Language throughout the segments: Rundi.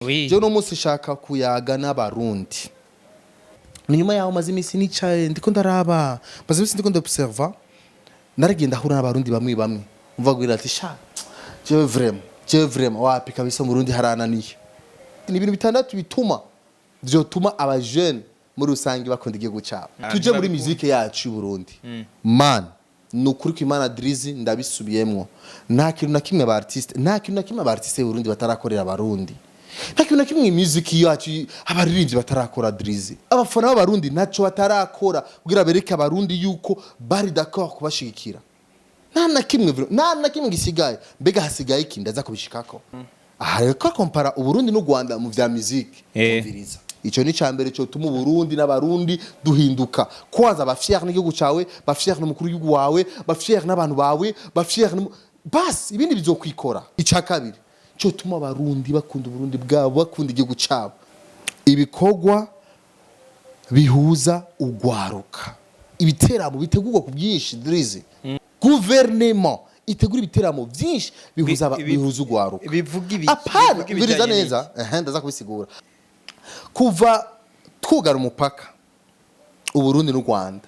Oui. Je uno munsi nshaka kuyaga n'Abarundi. Ni nyuma yaho maze iminsi nicaye ndiko ndaraba, maze iminsi ndiko ndobserva, naragenda ahura n'Abarundi bamwe bamwe, umva gwira ati: "Sha, jewe vraiment, jewe vraiment wapi kabisa, mu Burundi harananiye." Ni ibintu bitandatu bituma vyotuma abajene muri rusange bakunda igihugu cyabo. Tuje muri muzike yacu y'u Burundi, man, ni ukuri ko Imana Drizzy, ndabisubiyemwo, nta kintu na kimwe aba artiste, nta kintu na kimwe aba artiste y'u Burundi batarakorera Abarundi, nta kintu na kimwe music yacu abaririmbyi batarakora. Drizzy, abafana b'Abarundi ntaco batarakora kugira bereke Abarundi yuko bari d'accord kubashigikira. Nta na kimwe, nta na kimwe gisigaye. Mbega hasigaye iki? Ndaza kubishikako. Aha rero ko kompara Uburundi n'u Rwanda mu vya musique. Umviriza, ico ni cambere cyo tuma Uburundi n'Abarundi duhinduka. Kwanza ba fier n'igihugu cawe, ba fier n'umukuru w'igihugu wawe, ba fier n'abantu bawe, ba fier basi ibindi bizokwikora. Ica kabiri cyo tuma Abarundi bakunda Uburundi bwabo, bakunda igihugu cabo, ibikorwa bihuza ugwaruka, ibiteramo bitegurwa ku bwinshi. Drizzy, guverinema itegura ibiteramo byinshi bihuza bihuza ugwaruka. Bivuga ibi? Apana. Bivuga Umviriza ibijanye neza. Ehe, ndaza kubisigura. Kuva twugara umupaka Uburundi n'u Rwanda,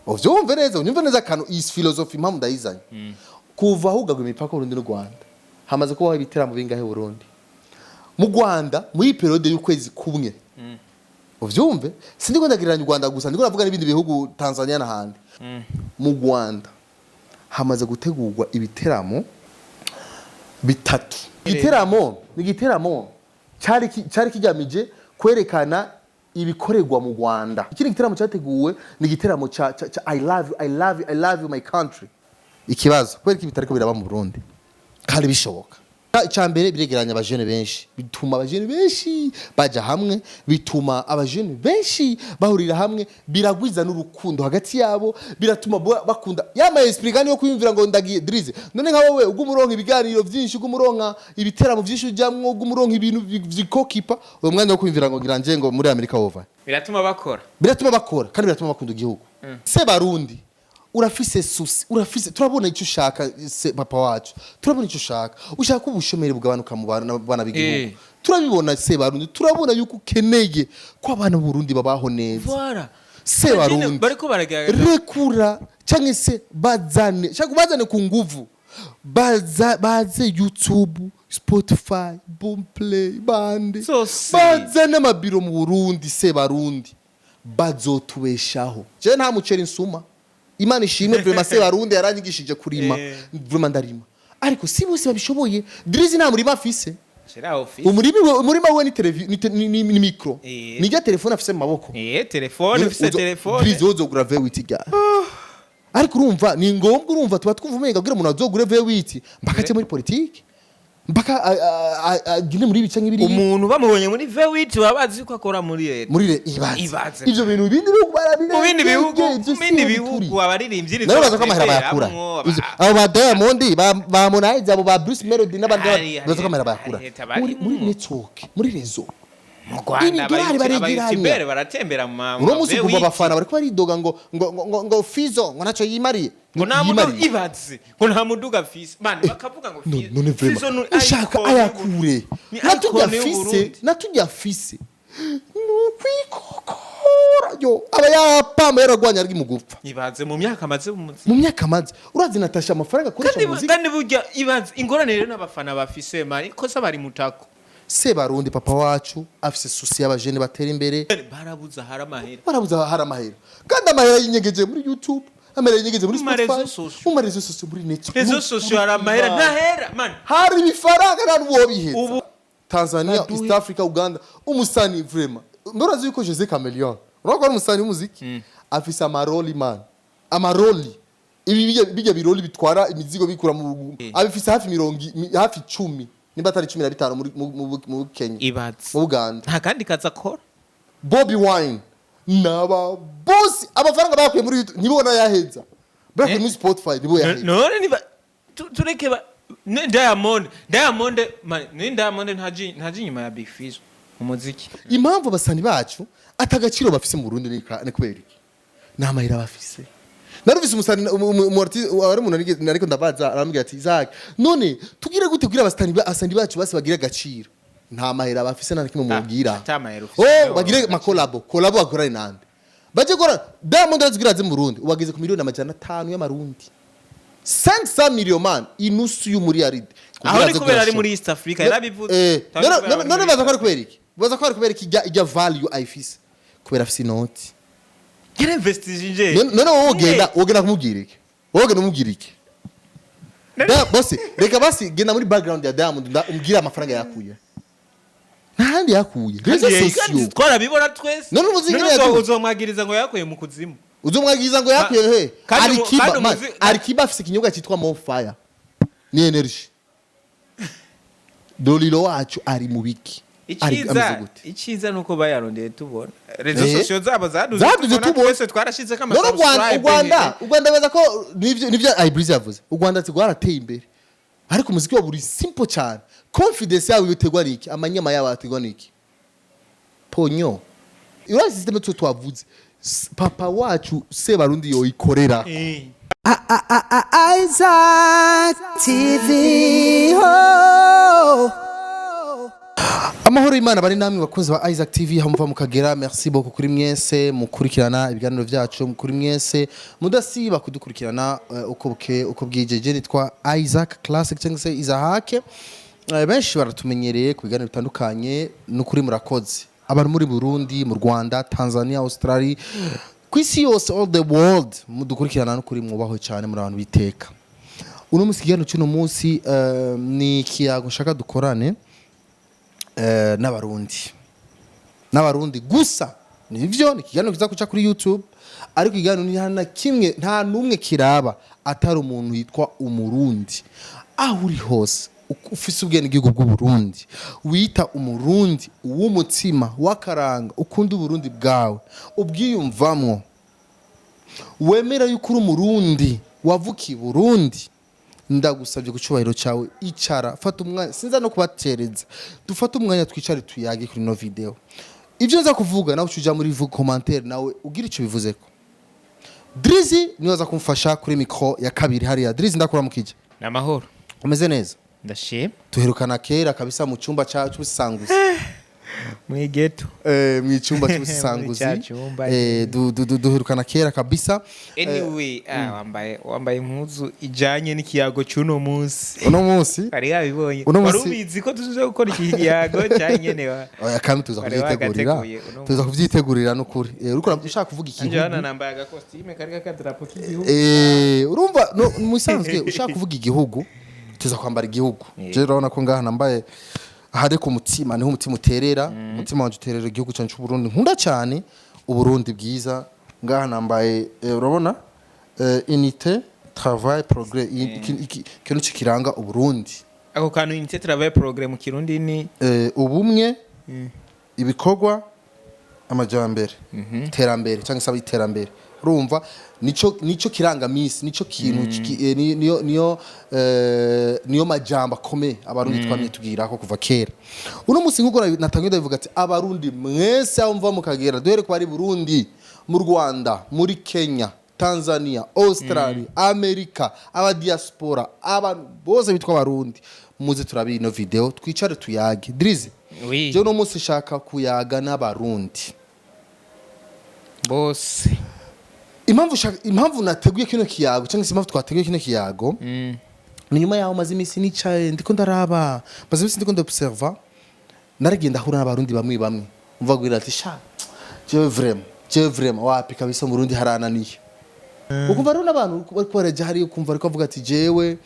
uvyumve neza, unyumve neza akantu, iyi philosophie impamvu ndayizanye. Kuva hugarwa imipaka Uburundi n'u Rwanda, hamaze kubaho ibiteramo bingahe Burundi, mu Rwanda muri période y'ukwezi kumwe? Uvyumve, sindiko ndagereranya u Rwanda gusa, ndiko ndavuga n'ibindi bihugu, Tanzania n'ahandi. Mu Rwanda hamaze gutegurwa ibiteramo bitatu. Igiteramo ni igiteramo cyari kigamije kwerekana ibikorerwa mu Rwanda. Ikindi giteramo cyateguwe ni igiteramo ca "I love you, I love you, I love you my country". Ikibazo, kubera ko bitariko biraba mu Burundi kandi bishoboka? Icya mbere, biregeranya abajene benshi, bituma abajene benshi baja hamwe, bituma abajene benshi bahurira hamwe, biragwiza n'urukundo hagati yabo, biratuma bakunda yama esprit kandi yo kwiyumvira ngo ndagiye. Drizzy, none nka wowe ubwo umuronka ibiganiro byinshi, ubwo umuronka ibiteramo byinshi ujamwo, ubwo umuronka ibintu vyikokipa uwo mwanya wo kwiyumvira ngo ngira nje ngo muri Amerika wova. Biratuma bakora. Biratuma bakora kandi biratuma bakunda igihugu. Se Barundi, urafise souci, urafise, turabona icyo ushaka. Se papa wacu, turabona icyo ushaka. Ushaka ko ubushomeri bugabanuka mu bana b'igihugu. Turabibona. Se Barundi, turabona yuko ukeneye ko abana b'Uburundi babaho neza. Voilà. Se Barundi, bariko baragerageza. Rekura cyangwa se bazane, shaka bazane ku nguvu, baza baze YouTube, Spotify, Boomplay, bande Zose. bazane amabiro mu Burundi. Se Barundi, bazotubeshaho. Je nta muceri nsuma, Imana ishimwe vraiment, se Barundi yaranyigishije kurima. Vraiment ndarima, ariko si bose babishoboye. Drizzy nta murima afise. Shira office. Umurimi we, umurima we ni televi, ni micro, nijya telefone afise mu maboko. Telefone ufise, telefone. Drizzy, uzogura V8 ryari? Ariko urumva ni ngombwa, urumva tuba twumva umenga kugira umuntu azogure V8 mpaka aje muri politike, mpaka agende muri ibi canke biriya. Umuntu bamubonye muri V8 baba bazi ko akora muri leta. Muri ibaze. Ibaze. Ivyo bintu ibindi bihugu Mu bindi bihugu, barabirengeje, mu bindi ivyo si bihugu turi. abaririmbyi Nabo baza ko amahera bayakura. Abo ba Diamond, ba Harmonize, abo ba Bruce Melody n'abandi, baza ko amahera bayakura hari leta muri barimwo. Network, muri réseau. Mu Rwanda Ibidolari baregeranya. Abayutubere baratembera mu Uno munsi V8. kuva abafana bariko baridoga ngo Fizo ngo naco yimariye. Ngo nta muduga. Yimariye. Ibaze ngo nta muduga afise, man, bakavuga ngo None vraiment Fizo ni ushaka icon ayakure? Ni Natujya icon y'u fise, Burundi. natujya fise nukwikokora yo aba yapamba yaragwanya ari mu gupfa. Ibaze mu myaka amaze mu muziki. Mu myaka amaze, urazi Natasha amafaranga akoresha Kandi mu muziki? Kandi burya ibaze ingorane rero n'abafana bafise, man, ikosa bari mutako. Se Barundi, papa wacu afise souci y'abajene batera imbere. Barabuze ahari amahera. Barabuze hari amahera, kandi amahera yinyegeje muri YouTube, amahera yinyegeje muri Mu ma réseaux Spotify, sociaux. mu ma réseaux sociaux, muri Netflix. Réseaux sociaux hari amahera, ntahera, man. Hari ibifaranga, nta n'uwo biheza. Tanzania, East Africa, Uganda, umusani vraiment, murazi yuko Jose Chameleone, urabona ko ari umusani w'umuziki, afise amaroli, man, amaroli, ibi bijya biroli bitwara imizigo bikura mu abifise hafi mirongo hafi 10 nimba atari 15 muri mu Kenya, Ibaze. mu Buganda. Nta kandi kazi akora. Bobby Wine naba bosi, amafaranga bayakuye muri YouTube, ntibona yaheza, bayakuye muri Spotify, nibo yaheza. None niba tureke ne Diamond, man, ni Diamond ntaji inyuma ya Big Fizzo mu muziki. Impamvu abasani bacu atagaciro bafise mu Burundi ni kubera iki? Ni amahera bafise. Narumvise umusani ari umuntu nariko ndabaza, arambwira ati: "Isaac, none tugire gute kugira abasani bacu basi bagire agaciro?" Nta mahera bafise, nta na kimwe mubwira. Ata mahera ufise, Oh, nawe bagire wabona. Ma collabo, collabo bakorane nande? Baje gukora Diamond arazibwira aze mu Burundi, ubageze ku 500 miliyoni y'amarundi, 500 million man, inusu y'umuriyaridi. Aho ni kubera ari muri East Africa, yarabivuze. None baza ko ari kubera iki? Baza ko ari kubera iki? Ijya value ayifise kubera afise inoti. Yarinvestije nje. None wowe wogenda kumubwira iki? Wowe wogenda umubwira iki? Bosi, reka basi genda muri background ya Diamond, umbwire amafaranga yakuye. Nta handi yakuye, réseaux sociaux. Twarabibona twese. None umuzi None nyene yaduze. Uzomwagiriza ngo yakuye mu kuzimu? Uzomwagiriza ngo yakuye he? Alikiba Kandi man, Alikiba afise ikinyobwa cyitwa More Fire, ni energy. Lolilo wacu ari mu biki? Ari ameze Icyiza, gute? icyiza nuko bayarondeye tubona réseaux sociaux zabo zaduze. Zaduze tubona. tubona. Twese twarashizeko ama None u Rwanda, u subscribe. Rwanda baza ko nivyo Ibreeze yavuze. U Rwanda ati rwarateye imbere, ariko umuziki wabo uri simple cyane. Confidence yabo biterwa n'iki? Amanyama yabo aterwa n'iki? Ponyo uriya système twe twavuze, papa wacu Sebarundi yoyikorera. Isaac TV. Oh. Amahoro y'Imana bari namwe, bakunzi ba Isaac TV aho muva mukagera. Merci beaucoup kuri mwese mukurikirana ibiganiro byacu, kuri mwese mudasiba kudukurikirana uko buke uko bwijeje. Nitwa Isaac Classic cyangwa se Isaac. Benshi baratumenyereye ku biganiro bitandukanye. N'ukuri murakoze, abantu muri Burundi, mu Rwanda, Tanzania, Australia, ku isi yose, all the world mudukurikirana, n'ukuri mwubahwe cyane, muri abantu biteka. Uno munsi, ikiganiro cy'uno munsi ni ikiyago nshaka dukorane n'abarundi gusa. Nivyo, ni ikiganiro kiza kuca kuri YouTube, ariko ikiganiro nta na kimwe, nta n'umwe kiraba atari umuntu yitwa umurundi. Aho uri hose, ufise ubwenegihugu bw'Uburundi, wita umurundi w'umutima w'akaranga, ukunda Uburundi bwawe, ubwiyumvamwo, wemera yuko uri umurundi wavukiye i Burundi, ndagusabye ku cyubahiro cyawe, icara, fata umwanya, sinza no kubatereza, dufate umwanya twicare tuyage kuri ino video. Ibyo nza kuvuga, nawe uca uja muri commentaire, nawe ugira icyo bivuzeko. Drizzy niwe aza kumfasha kuri micro ya kabiri hariya. Drizzy, ndakuramukije. Ni amahoro. Umeze neza? Ndashima. Tuherukana kera kabisa mu cyumba cy'ubusanguzi. Mwigeto. Mu cyumba cy'ubusanguzi. Muri cya cyumba. Duherukana kera kabisa. Anyway, wambaye impuzu ijanye n'ikiyago cy'uno munsi. Uno munsi Wari wabibonye? Uno Wari ubizi ko tuze gukora iki kiyago cyangwa nyene wa Oya, kandi tuza Wari kubyitegurira. wagateguye uno Tuza kubyitegurira n'ukuri. Uriko ushaka kuvuga Anje igihugu. hano nambaye agakositime kari kakadarapo k'igihugu. Urumva no mu bisanzwe ushaka kuvuga igihugu, tuza kwambara igihugu. Je urabona ko ngaha nambaye ahari ku mutima, niho umutima uterera. Umutima wanje uterera igihugu canje cy'u Burundi, nkunda cyane Uburundi bwiza. Ngaha nambaye, urabona, unité, travail, progrès. Ikintu kiranga Uburundi. Ako kantu unité, travail, progrès mu Kirundi ni? Ubumwe, ibikorwa, amajambere, iterambere cyangwa se iterambere. Urumva nico kirangamisi, nico kintu niyo majambo akomeye Abarundi twamye tubwirako kuva kera. Uno munsi nkuko natangiye ndabivuga ati Abarundi mwese aho mva mukagera, duhere ko bari Burundi, mu Rwanda, muri Kenya, Tanzania, Australia, Amerika, aba diaspora, abantu bose bitwa Abarundi, muze turabe ino video, twicare tuyage. Drizzy, Oui. je uno munsi nshaka kuyaga n'Abarundi Bose. Impamvu nateguye kino kiyago, cyangwa se impamvu twateguye kino kiyago, ni nyuma yaho maze iminsi nicaye ndiko ndaraba, maze iminsi ndiko ndobserva, naragiye ndahura n'Abarundi bamwe bamwe, umva gwira ati sha jewe vraiment wapi kabisa, mu Burundi harananiye. Ukumva rero n'abantu bariko barajya hariya, ukumva ariko avuga ati jewe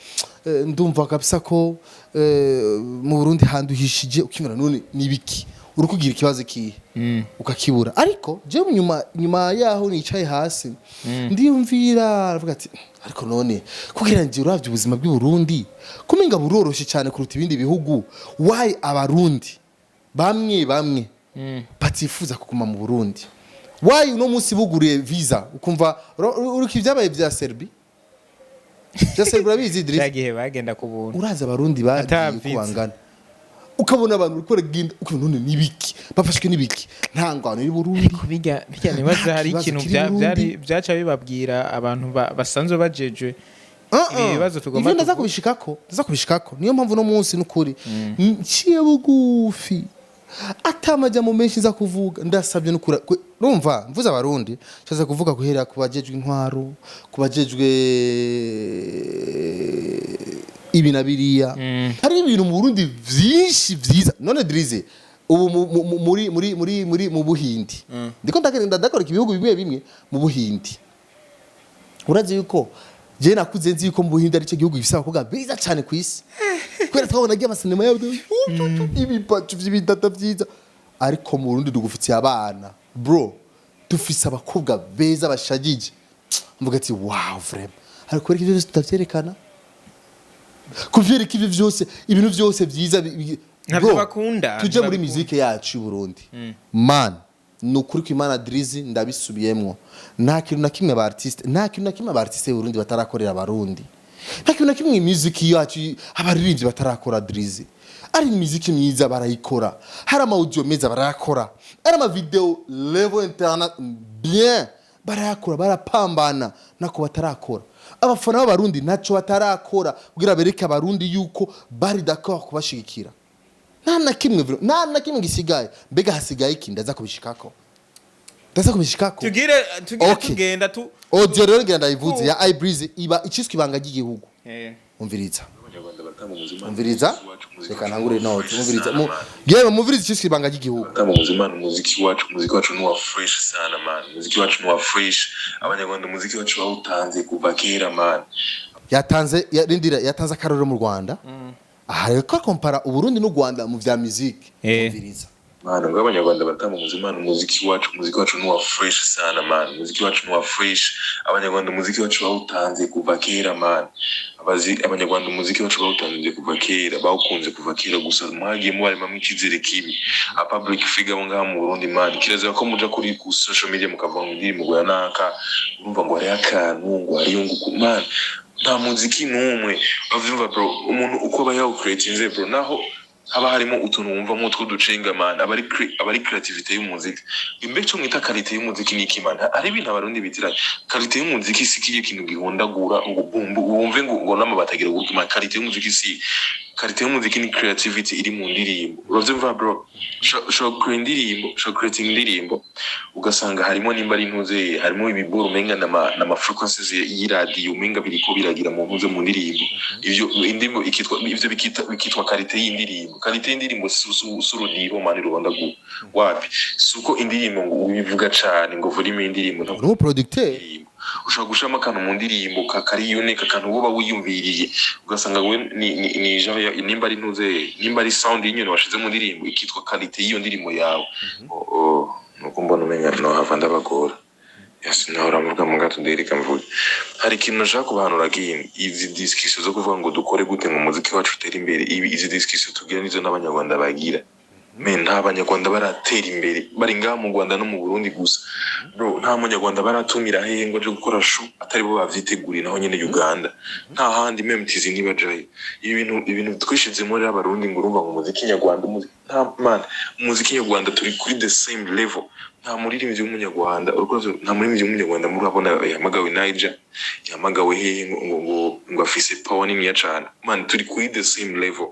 ndumva kabisa ko mu Burundi handuhishije. Ukimera none nibiki uri kugira ikibazo kihe, ukakibura. Ariko jewe nyuma yaho nicaye hasi ndiyumvira, aravuga ati ariko none kugira ngo uravye ubuzima bw'i Burundi kumenga buroroshe cyane kuruta ibindi bihugu, why Abarundi bamwe bamwe batifuza kuguma mu Burundi? Why uno munsi buguriye visa, ukumva uruka ibyabaye bya Serbie, bya Serbie urabizi, Idris? Cya gihe bagenda ku buntu. Uraza Abarundi bagiye Ata uko visa. bangana, ukabona abantu uriko baragenda, ukabona none nibiki bafashwe, nibiki, nta ngwano iri Burundi. Ariko bijya nibaza Nta hari kibazo ikintu kiri Burundi. byari byaca bibabwira abantu basanzwe bajejwe. Ibi bibazo tugomba Ivyo ndaza tuvuge. kubishikako, ndaza kubishikako. Niyo mpamvu no munsi n'ukuri nciye bugufi, atamajambo menshi nza kuvuga. Ndasabye n'ukuri, urumva mvuze Abarundi, nshatse kuvuga guhera ku bajejwe intwaro, ku bajejwe ibi na biriya. Hari ibintu mu Burundi vyinshi vyiza. None Drizzy, ubu muri mu Buhindi, ndiko ndakora ibihugu bimwe bimwe mu Buhindi. Urazi yuko je nakuze nzi yuko mu Buhindi ari cyo gihugu gifise abakobwa beza cyane ku isi, kubera twabona agiye amasinema yabo, ibipacu vy'ibidata vyiza. Ariko mu Burundi dugufitiye abana, bro, dufise abakobwa beza bashagije. Mvuga ati: "Wow, vraiment." Ariko kubera ivyo byose tutavyerekana, kuvyereka ivyo vyose, ibintu vyose vyiza Ntabyo Bro, bakunda, tuje muri ntibabikunda. muzike yacu y'u Burundi, man. Ni ukuri ko Imana, Drizzy, ndabisubiyemwo, nta kintu na kimwe aba artiste, nta kintu na kimwe aba artiste y'u Burundi batarakorera Abarundi. Nta kintu na kimwe music yacu abaririmbyi batarakora, Drizzy. Ari imiziki myiza barayikora, hari ama audio meza barayakora, ari ama video level interna bien barayakora, barapambana. Nako batarakora abafana b'Abarundi, ntacyo batarakora kugira bereke Abarundi yuko bari d'accord kubashigikira. Nta na kimwe, bro, nta na kimwe gisigaye. Mbega hasigaye iki? Ndaza kubishikako, ndaza kubishikako. Tugire Okay. tugenda tu Audio rero ngira ndayivuze ya Ibreezy, iba iciswe Ibanga ry'Igihugu. Umviriza, umviriza, reka ntangure note. Umviriza, yewe mumvirize iciswe Ibanga ry'Igihugu. Tamba muzima, umuziki wacu, umuziki wacu ni uwa fresh sana, man. Umuziki wacu ni uwa fresh. Abanyarwanda umuziki wacu bawutanze kuva kera, man. Yatanze rindira, yatanze akarorero mu Rwanda. Aha rero ko kompara Uburundi n'u Rwanda mu vya musique. Umviriza. Man, ngo Abanyarwanda batamba muzima, umuziki wacu, umuziki wacu ni uwa fresh sana, man. Umuziki wacu ni uwa fresh. Abanyarwanda umuziki wacu bawutanze kuva kera, man. Abazi Abanyarwanda umuziki wacu bawutanze kuva kera, bawukunze kuva kera. Gusa mwagiye mubaremamwo icyizere kibi. A public figure bo ngaha mu Burundi, man, kirazira ko muja kuri ku social media mukavuga ngo indirimbo ngo ya naka, urumva ngo hariho akantu, ngo hariyo ngo, man, nta muziki n'umwe bavyumva, bro. Umuntu uko aba yawucreatinze, bro, naho haba harimo utuntu wumvamo tw'uducenga, man, aba ari creativity y'umuziki. Imbe cyo mwita qualité y'umuziki ni iki, man? Hari ibintu Abarundi bitiranya. Qualité y'umuziki si kiye kintu gihondagura ngo bumbu wumve ngo n'amabati agira guruka, man. Qualité y'umuziki si qualité y'umuziki, ni creativity iri mu ndirimbo. Uravyumva, bro? Ushobora gukora indirimbo, ushobora creating indirimbo, ugasanga harimo nimba ari intuze, harimo ibiboro umenga n'ama frequencies y'iradiyo, umenga biriko biragira mu ntuze mu ndirimbo. Ivyo indirimbo ikitwa ivyo bikitwa qualité y'indirimbo. Qualité y'indirimbo si urudiho, man, ruhondagura wapi. Si uko indirimbo ngo ubivuga cane ngo volume y'indirimbo ntabwo Uri umuproducteur. Indirimbo ushobora gushiramo akantu mu ndirimbo kari unique, akantu woba wiyumviriye, ugasanga we ni genre nimba ari ntuze, nimba ari sound y'inyoni washize mu ndirimbo, ikitwa qualité y'iyo ndirimbo yawe. Oh, nuko mbona umenya no hava ndabagora. Yes, nahora mvuga mu gato, ndereka mvuge. Hari ikintu nashaka kubahanura again. Izi discussion zo kuvuga ngo dukore gute ngo umuziki wacu utere imbere, ibi izi discussion tugira nizo n'Abanyarwanda bagira. Men, nta Banyarwanda baratera imbere, bari ngaha mu Rwanda no mu Burundi gusa, bro. Nta Munyarwanda baratumira hehe ngo aje gukora show atari bo bavyiteguriye. Naho nyene Uganda, nta handi, MTZ ntibajayo. Ibi bintu, ibintu twishizemo rero Abarundi, ngo urumva ngo umuziki nyarwanda, umuziki, nta, man, umuziki nyarwanda turi kuri the same level. Nta muririmbyi w'Umunyarwanda uriko nta muririmbyi w'Umunyarwanda murabona yahamagawe Niger, yahamagawe hehe ngo afise power niniya cane. Man, turi kuri the same level,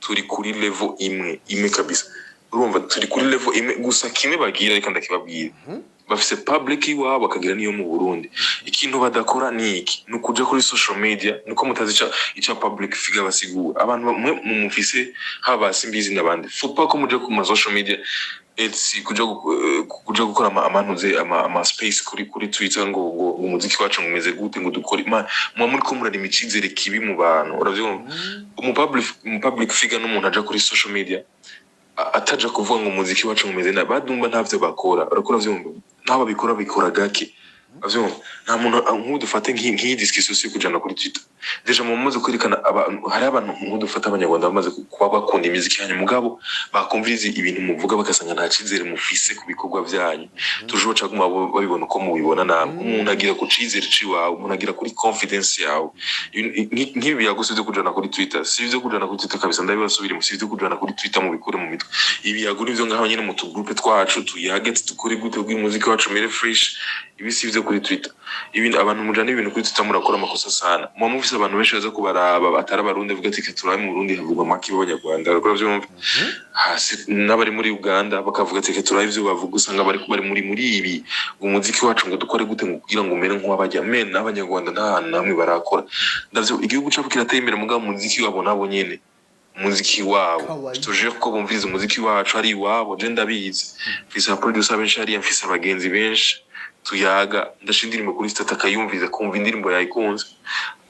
turi kuri level imwe imwe kabisa. Urumva turi kuri level imwe. Gusa kimwe bagira, reka ndakibabwira, bafise public iwabo, bakagira niyo mu Burundi. Ikintu badakora ni iki? Ni ukuja kuri social media. Nuko mutazi ica public figure basigura abantu bamwe mu mufise, haba Simbizi n'abandi. Faut pas ko muja ku ma social media etc, kuja gukora amantuze ama space kuri Twitter ngo umuziki wacu ngo umeze gute, ngo dukore. Man, muba muri ko murarema icizere kibi mu bantu. Uravyumva? Umu public figure n'umuntu aja kuri social media ataja kuvuga ngo umuziki wacu umeze nabi. Badumba ntavyo bakora, urakora vyumva, naho babikora bikora gake. Uravyumva? Nta muntu nk'ubu dufate nk'iyi discussion si kujana kuri Twitter. Déjà mu mumaze kwerekana hari abantu nk'ubu dufate Abanyarwanda bamaze kuba bakunda imiziki yanyu, mugabo bakumviriza ibintu muvuga bagasanga nta cizere mufise ku bikorwa vyanyu. Toujours bacaguma babibona uko mubibona namwe. Umuntu agira ku cizere ciwawe, umuntu agira kuri confidence yawe. Nk'ibi biyagose vyo kujana kuri Twitter si ivyo kujana kuri Twitter kabisa. Ndabibasubiremo, si ivyo kujana kuri Twitter, mubikure mu mitwe. Ibiyago nivyo ngaho nyene mu tugroupe twacu, tuyage dukore gute kugira umuziki wacu umere fresh. Ibi si ivyo. Ushize kuri Twitter, ibintu abantu mujana ibintu kuri Twitter, murakora amakosa sana. Muba mufise abantu benshi baza kubaraba batari Abarundi, bavuga ati: "Turabe mu Burundi havugwa make b'Abanyarwanda." Uriko uravyumva? Hasi n'abari muri Uganda bakavuga ati: "Reka turabe ivyo bavuga." Usanga bari muri ibi, umuziki wacu ngo dukore gute ngo kugira ngo umere nk'uwabajya men n'Abanyarwanda? Nta hantu namwe barakora. Ndavyo igihugu cabo kirateye imbere, mugabo umuziki wabo nabo nyene, umuziki wabo Kawaii. tuje ko bumviriza umuziki wacu ari iwabo. Je ndabizi, mfise abaproducer benshi hariya, mfise abagenzi benshi tuyaga. Ndasha indirimbo kuri start, akayumviriza, kumva indirimbo yayikunze.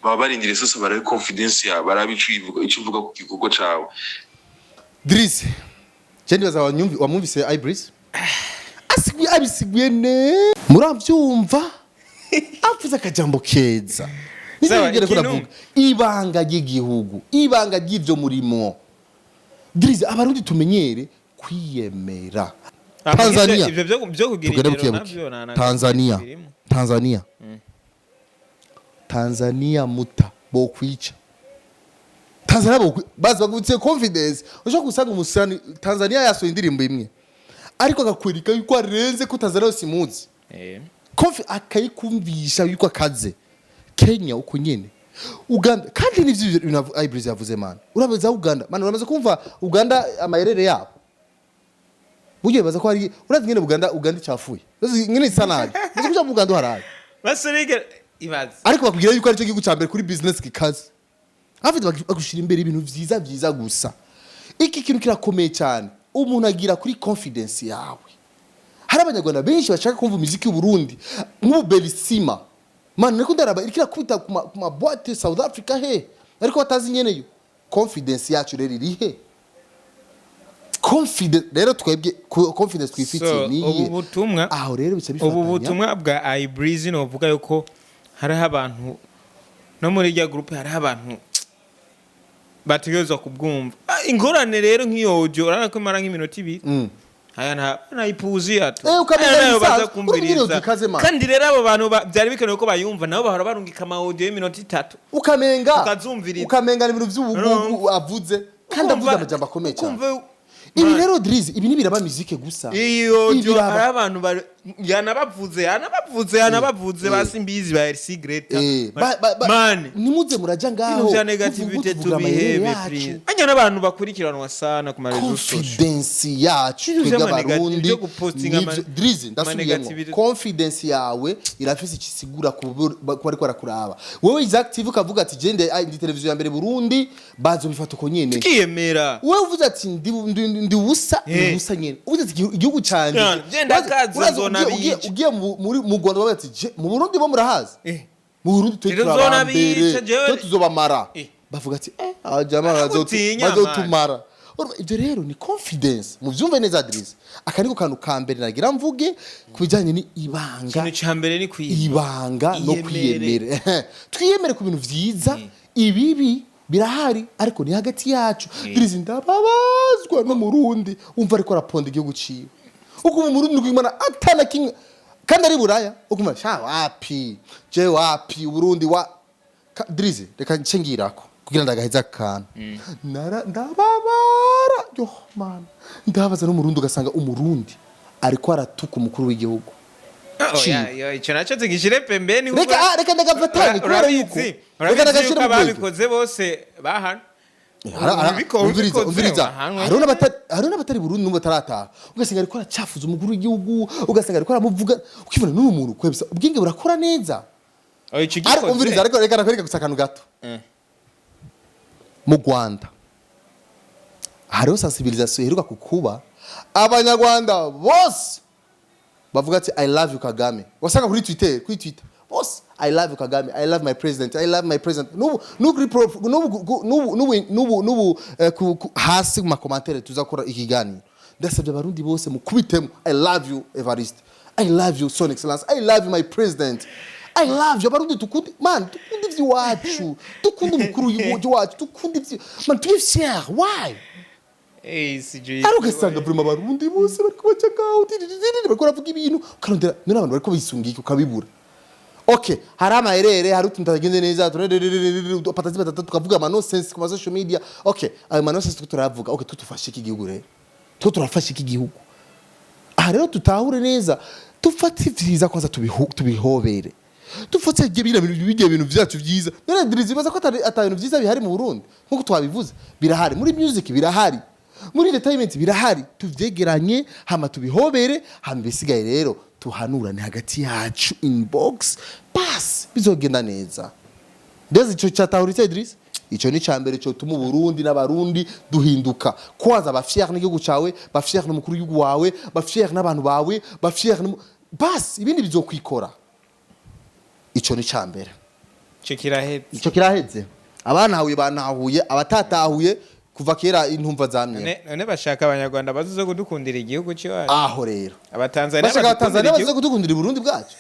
Baba barindiriye sasa barabe confidence yawe, barabe ico uvuga ku gikorwa cawe. Drizzy, je ndibaza wamwumvise Ibris asiguye, abisiguye ne muravyumva, avuze akajambo keza. Sawa, nizere ko ikintu- navuga ibanga ry'igihugu, ibanga ry'ivyo murimo. Drizzy, Abarundi tumenyere kwiyemera. Tanzania. Ivyo byo kugira Tugere indero buke buke. navyo na Tanzania. birimo. Tanzania, Tanzania muta bokwica. Tanzania bazi bagufitiye confidence. Ushobora gusanga umusani Tanzania yasohoye indirimbo imwe, ariko akakwereka yuko arenze, ko Tanzania yose imuzi. Akayikumvisha yuko akaze. Kenya uko nyene, Uganda kandi nivyo ibintu Ibris yavuze. Man, urabaza Uganda, man, uramaze kumva Uganda amayerere yabo. Buryo bibaza ko hari, urazi ngene Uganda icafuye, urazi ngene isa nabi, uzi kuja mu Uganda uharaye. Basurige ibaze. Ariko bakubwira yuko aricyo gihugu cya mbere kuri business gikaze. Hafi bagushira imbere ibintu vyiza vyiza gusa. Iki kintu kirakomeye cyane, umuntu agira kuri confidence yawe. Hari Abanyarwanda benshi bashaka kumva umuziki w'u Burundi, nk'ubu Belisima, man, niko ndaraba iriko irakubita ku ma boîte South Africa he, ariko batazi nyeneyo. Confidence yacu rero iri he? Confidence rero twebwe confidence twifitiye So, ni ubu iyihe? butumwa Aho rero bica ubu bifatanya. butumwa bwa Ibreezy, novuga yuko hariho abantu no muri rya groupe, hariho abantu bategerezwa kubwumva. Ingorane rero nk'iyo audio, urabona ko imara nk'iminota 2. Aya nta nayipuzi tu. Ukamenya Aya nayo ibisanzwe. baza kumviriza. Urumva ikaze, man. Kandi rero abo bantu byari bikenewe ko bayumva, nabo bahora barungika ama audio y'iminota 3. Ukamenga Ukazumviriza. Ukamenga ni ibintu by'ubugugu avuze, kandi avuze amajambo akomeye cyane. Ibi rero, Drizzy, ibi ntibiraba muzike gusa. Iyo Ibi audio biraba- hari abantu yanabavuze, yanabavuze, yanabavuze. Basimbizi ba RC Greta. Man, nimuze muraja ngaho ibintu vya negativity muvuga amayeri tubihebe, yacu. please. Anya n'abantu bakurikiranwa sana ku ma réseaux sociaux. Confidence yacu Ibintu twebwe Abarundi byo gupostinga Drizzy, ndasubiyemo. ama-negativity. Confidence yawe irafise ikisigura ku bariko barakuraba. Wewe Isaac TV ukavuga ati: "Jende ndi televiziyo ya mbere Burundi," bazobifata uko nyene. Tukiyemera. Wewe uvuze ati: Ndi ubusa," ni ubusa nyene. Uvuze ati: "Igihugu canje." Yeah, je ndakaze, nzona bica. Ugiye mu Rwanda bavuga ati: "Je, mu Burundi bo murahazi, mu Burundi twe Rero turabambere, nzona bica, twe tuzobamara." Bavuga ati: "Abajama Bakagutinya, bazotumara." Urumva, ibyo rero ni confidence. Muvyumve neza, Drizzy. Aka niko kantu ka mbere nagira mvuge ku bijyanye ni ibanga. Ikintu ca mbere ni kwiyemera. Ibanga no Iyemere. kwiyemera. Twiyemere ku bintu vyiza, ibibi birahari, ariko ni hagati yacu. Drizzy, ndababazwa n'Umurundi wumva ariko araponda igihugu ciwe. Ukumva Umurundi kwimana atana kimwe kandi ari Buraya, ukumva: "Sha wapi, je wapi, Uburundi wa." Drizzy, reka nce ngirako kugira ndagaheza akantu. Ndababara yo man, ndabaza n'Umurundi, ugasanga Umurundi ariko aratuka umukuru w'igihugu. Oya, yo, ico naco tugishire pembeni. Reka reka ndagafatanye kubera yuko urabizi reka urabizi ndagashira yuko mu rwego. ababikoze bose bahana. Umviriza, Ubikoze, umviriza. wahanwe. Hariho n'abatari Burundi n'ubu batarataha, ugasanga ariko aracafuza umukuru w'igihugu, ugasanga ariko aramuvuga, ukibona n'uyu muntu kwebisa ubwenge burakora neza. Oya, ico Ariko gikoze. umviriza, ariko reka nakwereka gusa akantu gato. Mu Rwanda hariho sensibilisation iheruka kukuba, Abanyarwanda bose bavuga ati: "I love you Kagame." Wasanga kuri Twitter bose: "I love you Kagame, I love my president, I love my president." N'ubu kuri n'ubu hasi mu ma commentaires tuzakora ikiganiro, ndasabye Abarundi bose mukubitemo: "I love you Evariste, I love you Son Excellence, I love you my president, I love you." Abarundi tukunde, man, tukunde ivy'iwacu, tukunde umukuru w'igihugu wacu, tukunde ivyo, man, tube fier. Why? Sijui. Ari ugasanga vraiment Abarundi bose bariko baca ngaho, bariko baravuga ibintu, ukarondera none abantu bariko bisunga iki, ukabibura. Okay, hari amaherere, hari utuntu tutagenze neza, patati patata, tukavuga ama nonsense ku ma social media. Okay, ayo ma nonsense turayavuga. Okay, twe tufashe iki gihugu rero, twe turafashe iki gihugu. Aha rero tutahure neza. Dufate ivyiza kwanza, tubihobere, dufate ibyo bintu, bijya bintu vyacu vyiza. None Drizzy, baza ko ata bintu vyiza bihari mu Burundi? Nkuko twabivuze, birahari muri music, birahari muri entertainment, birahari. Tuvyegeranye, hama tubihobere, hama ibisigaye rero tuhanurane hagati yacu inbox, basi bizogenda neza. Ndeze ico cyatahuritse, Idris. Ico ni cambere cyo tuma Burundi n'Abarundi duhinduka. Kwanza ba fier n'igihugu cawe, ba fier n'umukuru w'igihugu wawe, ba fier n'abantu bawe, ba fier basi ibindi bizokwikora. Ico ni cambere. Ico kiraheze. Ico kiraheze. Abanahuye banahuye, abatatahuye kuva kera intumva zamye. None bashaka Abanyarwanda bazoze kudukundira igihugu cyacu? Aho rero Abatanzania bashaka badukundira Abatanzania baze igihugu? kudukundira Burundi bwacu?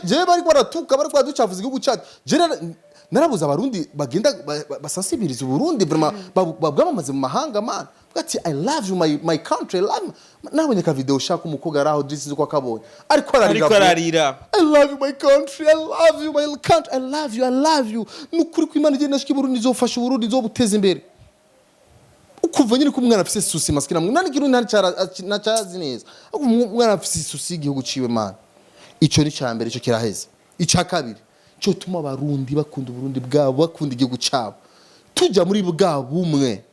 Jewe bari baratuka, bari baraducafuza igihugu cyacu. Je narabuze Abarundi bagenda basansibiriza Uburundi, vraiment babwamamaze mu mahanga, man. Vuga ati: "I love you, my country, I love you." Nabonye ka video ushaka umukobwa araho, sinzi ko akabonye, ariko ararira. Ariko Bro. ararira. I love you, my country. I love you, my country. I love you. I love you. Nukuri ko Imana igenda nashika i Burundi, izofasha Uburundi, izobuteza imbere. Ukuva nyine ko umwana afise souci, maskina nani kirundi ntacarazi neza. Ariko umwana afise souci y'igihugu ciwe, man. Ico ni cambere, ico kiraheze. Ica kabiri cyo tuma Abarundi bakunda Uburundi bwabo, bakunda igihugu cabo, tujya muri bwa bumwe,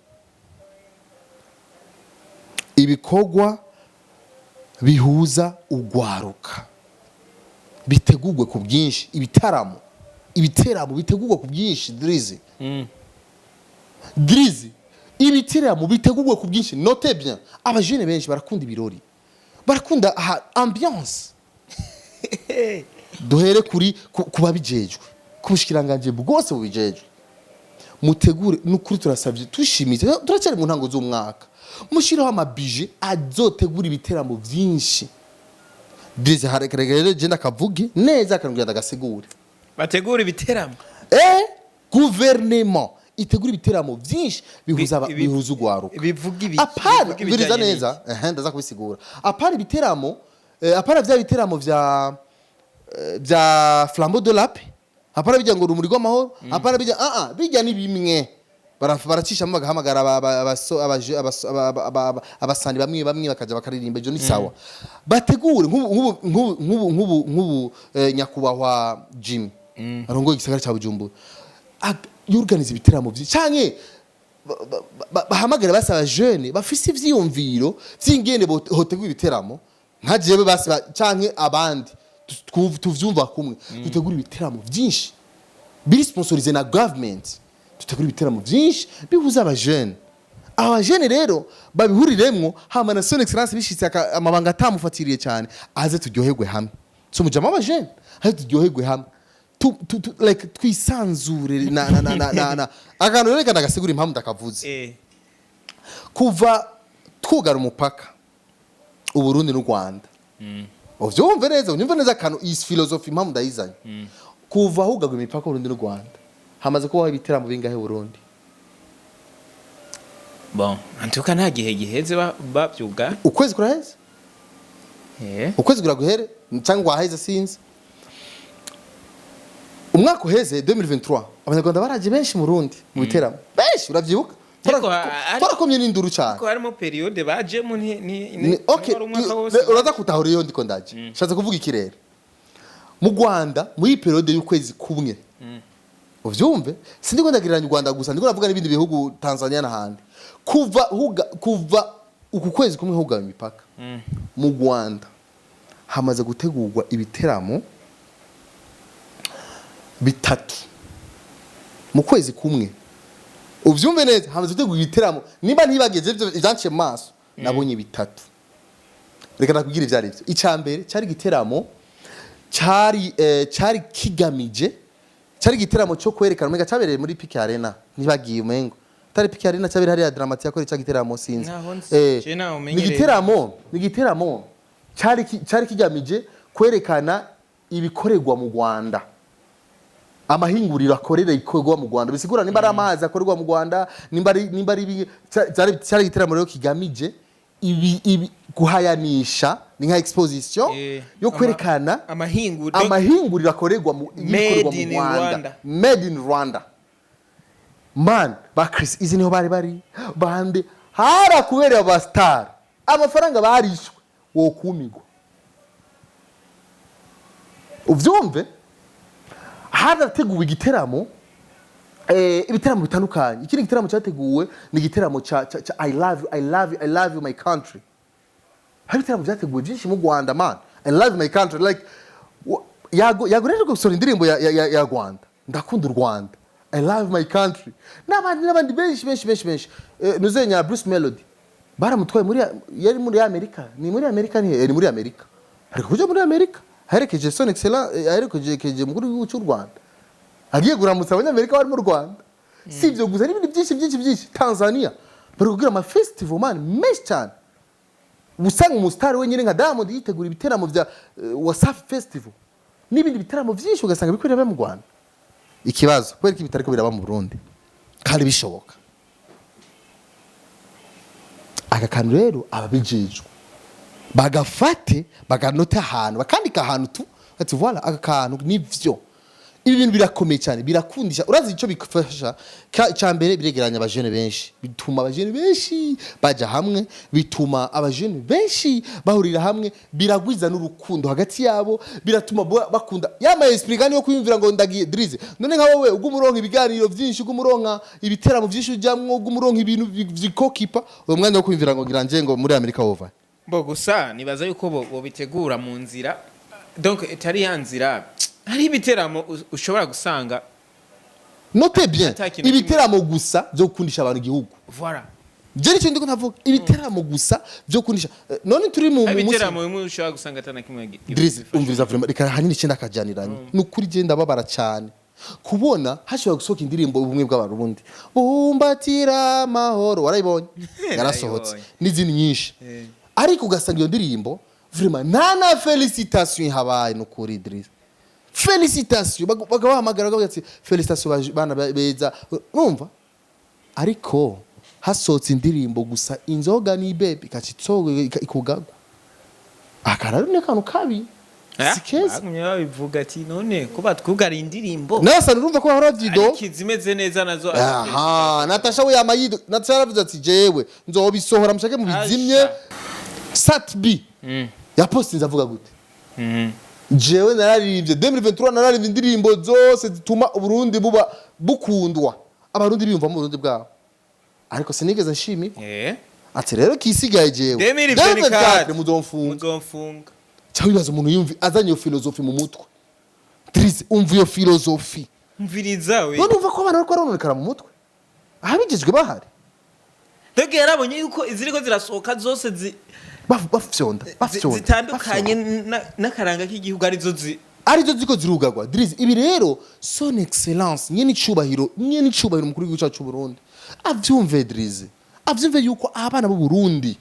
ibikorwa bihuza ugwaruka bitegurwe ku bwinshi, ibitaramo, ibiteramo bitegurwa ku bwinshi. Drizzy, Drizzy, ibiteramo bitegurwe ku bwinshi. Note bien, abajene benshi barakunda ibirori, barakunda aha ambiance. Duhere kuri ku babijejwe, ku bushikiranganje bwose bubijejwe, mutegure. Nukuri turasabye, tushimitse, turacyari mu ntango z'umwaka, mushireho amabije azotegura ibiteramo byinshi. Drizzy, rero je ndakavuge neza, akanubwira ndagasigure. Bategura ibiteramo. Gouvernement itegura ibiteramo byinshi bihuza bihuza ugwaruka. Bivuga ibi? Apana Bivuga ubwiriza ibijyanye. Neza, ndaza kubisigura. Apana ibiteramo, apana vya biteramo vya Flambeau de la Paix, apana bijya ngo Urumuri rw'Amahoro, apana bijya, bijya ni bimwe baracishamo bagahamagara abasani bamwe bamwe bakaja bakaririmba. Ibyo ni sawa. Bategure nk'ubu nyakubahwa Jimmy arongoye igisagara cya Bujumbura, yorganiza ibiteramo byinshi, canke bahamagara basaba jeune bafise ivyiyumviro vy'ingene hotegura ibiteramo, nka jewe basi canke abandi tuvyumva kumwe. Dutegura ibiteramo vyinshi biri sponsorisé na government, dutegura ibiteramo vyinshi bihuza abajene. Abajene rero babihuriremwo, hama na Son Excellence bishitse amabanga atamufatiriye cyane, aze turyoherwe hamwe. So mujama abajene aze turyoherwe hamwe, like twisanzure na akantu rero. Reka ndagasigura impamvu ndakavuze. Kuva twugara umupaka Uburundi n'u Rwanda, uvyumve neza, unyumve neza akantu, iyi philosophie impamvu ndayizanye. Kuva hugagwa imipaka Uburundi n'u Rwanda, hamaze kubaho ibiteramo bingahe Burundi? Bon, antuka nta gihe giheze bavyuga. Ukwezi kuraheze. Ukwezi kuraguhere cyangwa waheze, sinzi. Umwaka uheze 2023, Abanyarwanda baraje benshi mu Burundi mu biteramo, benshi, uravyibuka? Ariko Twarakomye n'induru cyane. Ariko harimo période bajemo ni Okay, wari umwaka wose. Uraza kutahura iyo ndiko ndaje. Nshatse kuvuga iki rero? Mu Rwanda, muri période y'ukwezi kumwe, uvyumve, sindiko ndagereranya u Rwanda gusa, ndiko ndavuga n'ibindi bihugu, Tanzania n'ahandi. Kuva uku kwezi kumwe hugawe imipaka, mu Rwanda hamaze gutegurwa ibiteramo bitatu mu kwezi kumwe. Uvyumve neza, hamaze gutegurwa ibiteramo, nimba ntibageze ivyo ivyanciye mu maso, nabonye bitatu. Reka nakubwira ivyo ari byo. Icya mbere cyari igiteramo cyari kigamije, cyari igiteramo cyo kwerekana, umenga cyabereye muri PK Arena, ntibagiye, umengo atari PK Arena, cyabereye hariya Dramati yakora icya giteramo, sinzi. Naho nzi. Je naho Ni menyereye. igiteramo cyari kigamije kwerekana ibikorerwa mu Rwanda, amahinguriro akorera ikorwa mu Rwanda, bisigura nimba ari amazi akorerwa mu Rwanda, nimba ari cyari igiteramo rero kigamije ibi guhayanisha, ni nka exposition yo kwerekana amahinguriro, amahinguriro akorerwa mu Made ibikorerwa mu in Rwanda. Rwanda. Made in Rwanda, man. Ba Chris izi niho bari bande harakubereye aba star, amafaranga barishwe wokumigwa. Uvyumve, harateguwe igiteramo, ibiteramo bitandukanye. Ikindi giteramo cyateguwe ni igiteramo ca "I love you, I love you, I love you my country". Hari ibiteramo byateguwe byinshi mu Rwanda, man. "I love my country", like Yago rero gusohora indirimbo ya Rwanda, "Ndakunda u Rwanda", "I love my country", n'abandi n'abandi benshi benshi benshi benshi. Nuzenya Bruce Melody baramutwaye muri, yari muri Amerika, ni muri Amerika, ni muri Amerika, ariko kuja muri Amerika aherekeje Son Excellence, aherekeje umukuru w'igihugu cy'u Rwanda, agiye kuramutsa Abanyamerika bari mu Rwanda. Si ibyo gusa, n'ibindi byinshi byinshi byinshi. Tanzania bari kugira ama festival, man, menshi cyane. Usanga umusitari wenyine nka Diamond yitegura ibiteramo bya Wasafi Festival n'ibindi bitaramo byinshi, ugasanga biriko biraba mu Rwanda. Ikibazo, kubera ko bitariko biraba mu Burundi kandi bishoboka? Aka kantu rero ababijejwe bagafate, baganote ahantu, bakandika ahantu tu ati: "Voilà, aka kantu nivyo." Ibi bintu birakomeye cyane, birakundisha. Urazi icyo bifasha? Icya mbere, biregeranya abajene benshi, bituma abajene benshi baja hamwe, bituma abajene benshi bahurira hamwe, biragwiza n'urukundo hagati yabo, biratuma bakunda yama esprit kandi yo kwiyumvira ngo ndagiye Drizzy. None nka wowe uguma uronka ibiganiro byinshi, uguma uronka ibiteramo byinshi ujamwo, uguma uronka ibintu vyikokipa uwo mwanya wo kwiyumvira ngo ngira nje ngo muri Amerika wova? Bo gusa nibaza yuko bo bitegura mu nzira, donc itari ya nzira. Hari ibiteramo ushobora gusanga Note bien. Ata kintu kimwe. Ibiteramo gusa byo gukundisha abantu igihugu. Voilà. Je nicyo ndiko ndavuga, ibiteramo gusa byo kundisha. None turi mu Hari mu munsi ibiteramo bimwe ushobora gusanga atana kimwe Drizzy, bifasha. umviriza vraiment, reka hanini icyenda akajaniranye. Ni ukuri je ndababara cyane kubona hashobora gusohoka indirimbo "Ubumwe bw'Abarundi bumbatira amahoro", warayibonye, yarasohotse, Narayibonye. n'izindi nyinshi, ariko ugasanga iyo ndirimbo vraiment nta na félicitation ihabaye. Ni ukuri Drizzy, félicitation bakabahamagara bakavuga ati: "Félicitation bana beza." Urumva, ariko hasohotse indirimbo gusa "Inzoga ni bebe", ikaca ikugagwa. Aka rero ni akantu kabi, si keza. Bagumye babivuga ati: "None ko batwugara indirimbo?" Nasa urumva ko bahora bavyido. Ariko izimeze neza nazo. Aha Natasha we yama yido. Natasha yaravuze ati: "Jewe nzobisohora, mushake mubizimye." Asha. Sat B yapostinze avuga gute? "Jewe nararirimbye 2023, nararirimbye indirimbo zose zituma Uburundi buba bukundwa, Abarundi biyumva mu Burundi bwabo, ariko sinigeze nshimira." Ati: "Rero kisigaye jewe 2024 muzomfunga." Muzomfunga. Cyangwa wibaza umuntu yumvi azanye iyo philosophie mu mutwe? Drizzy, umva iyo philosophie. Mviriza we. None umva ko abana bariko barononekara mu mutwe ahabigejwe bahari. Donc yarabonye yuko iziriko zirasohoka zose Bafyonda, bafyonda, zitandukanye n'akaranga k'igihugu arizo arizo ziko zirugagwa. Drizzy, ibi rero Son Excellence nyene icubahiro, nyene icubahiro umukuru w'igihugu cyacu Burundi avyumve. Drizzy, avyumve yuko abana b'u Burundi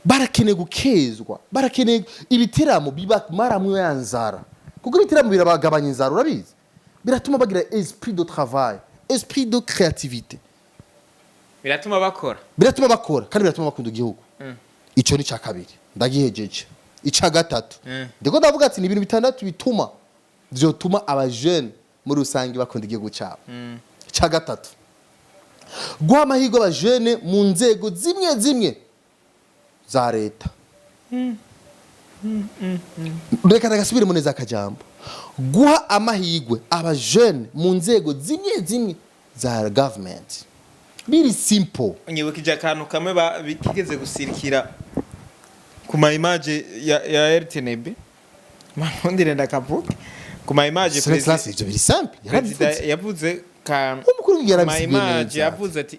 barakeneye gukezwa, barakeneye ibiteramo bibamaramwo ya nzara, kuko ibiteramo birabagabanya inzara. Urabizi, biratuma bagira esprit de travail, esprit de créativité. Biratuma bakora. Biratuma bakora kandi biratuma bakunda igihugu. Ico ni cya kabiri, ndagihejeje. Ica gatatu, ndiko ndavuga ati ni ibintu bitandatu bituma vyotuma abajene muri rusange bakunda igihugu cyabo. Ica gatatu, guha amahirwe abajene mu nzego zimwe zimwe za leta. Reka ndagasubiremo neza akajambo: guha amahirwe abajene mu nzego zimwe zimwe za government. Biri simple. Nyibukije akantu kamwe kigeze gusirikira ku ma image ya RTNB, mpondire ndakavuga ku ma image. Son Excellence, ivyo biri simple. Perezida Yarabivuze. yavuze ka Umukuru w'igihugu ku ma yarabisiguye image. neza. Yavuze ati: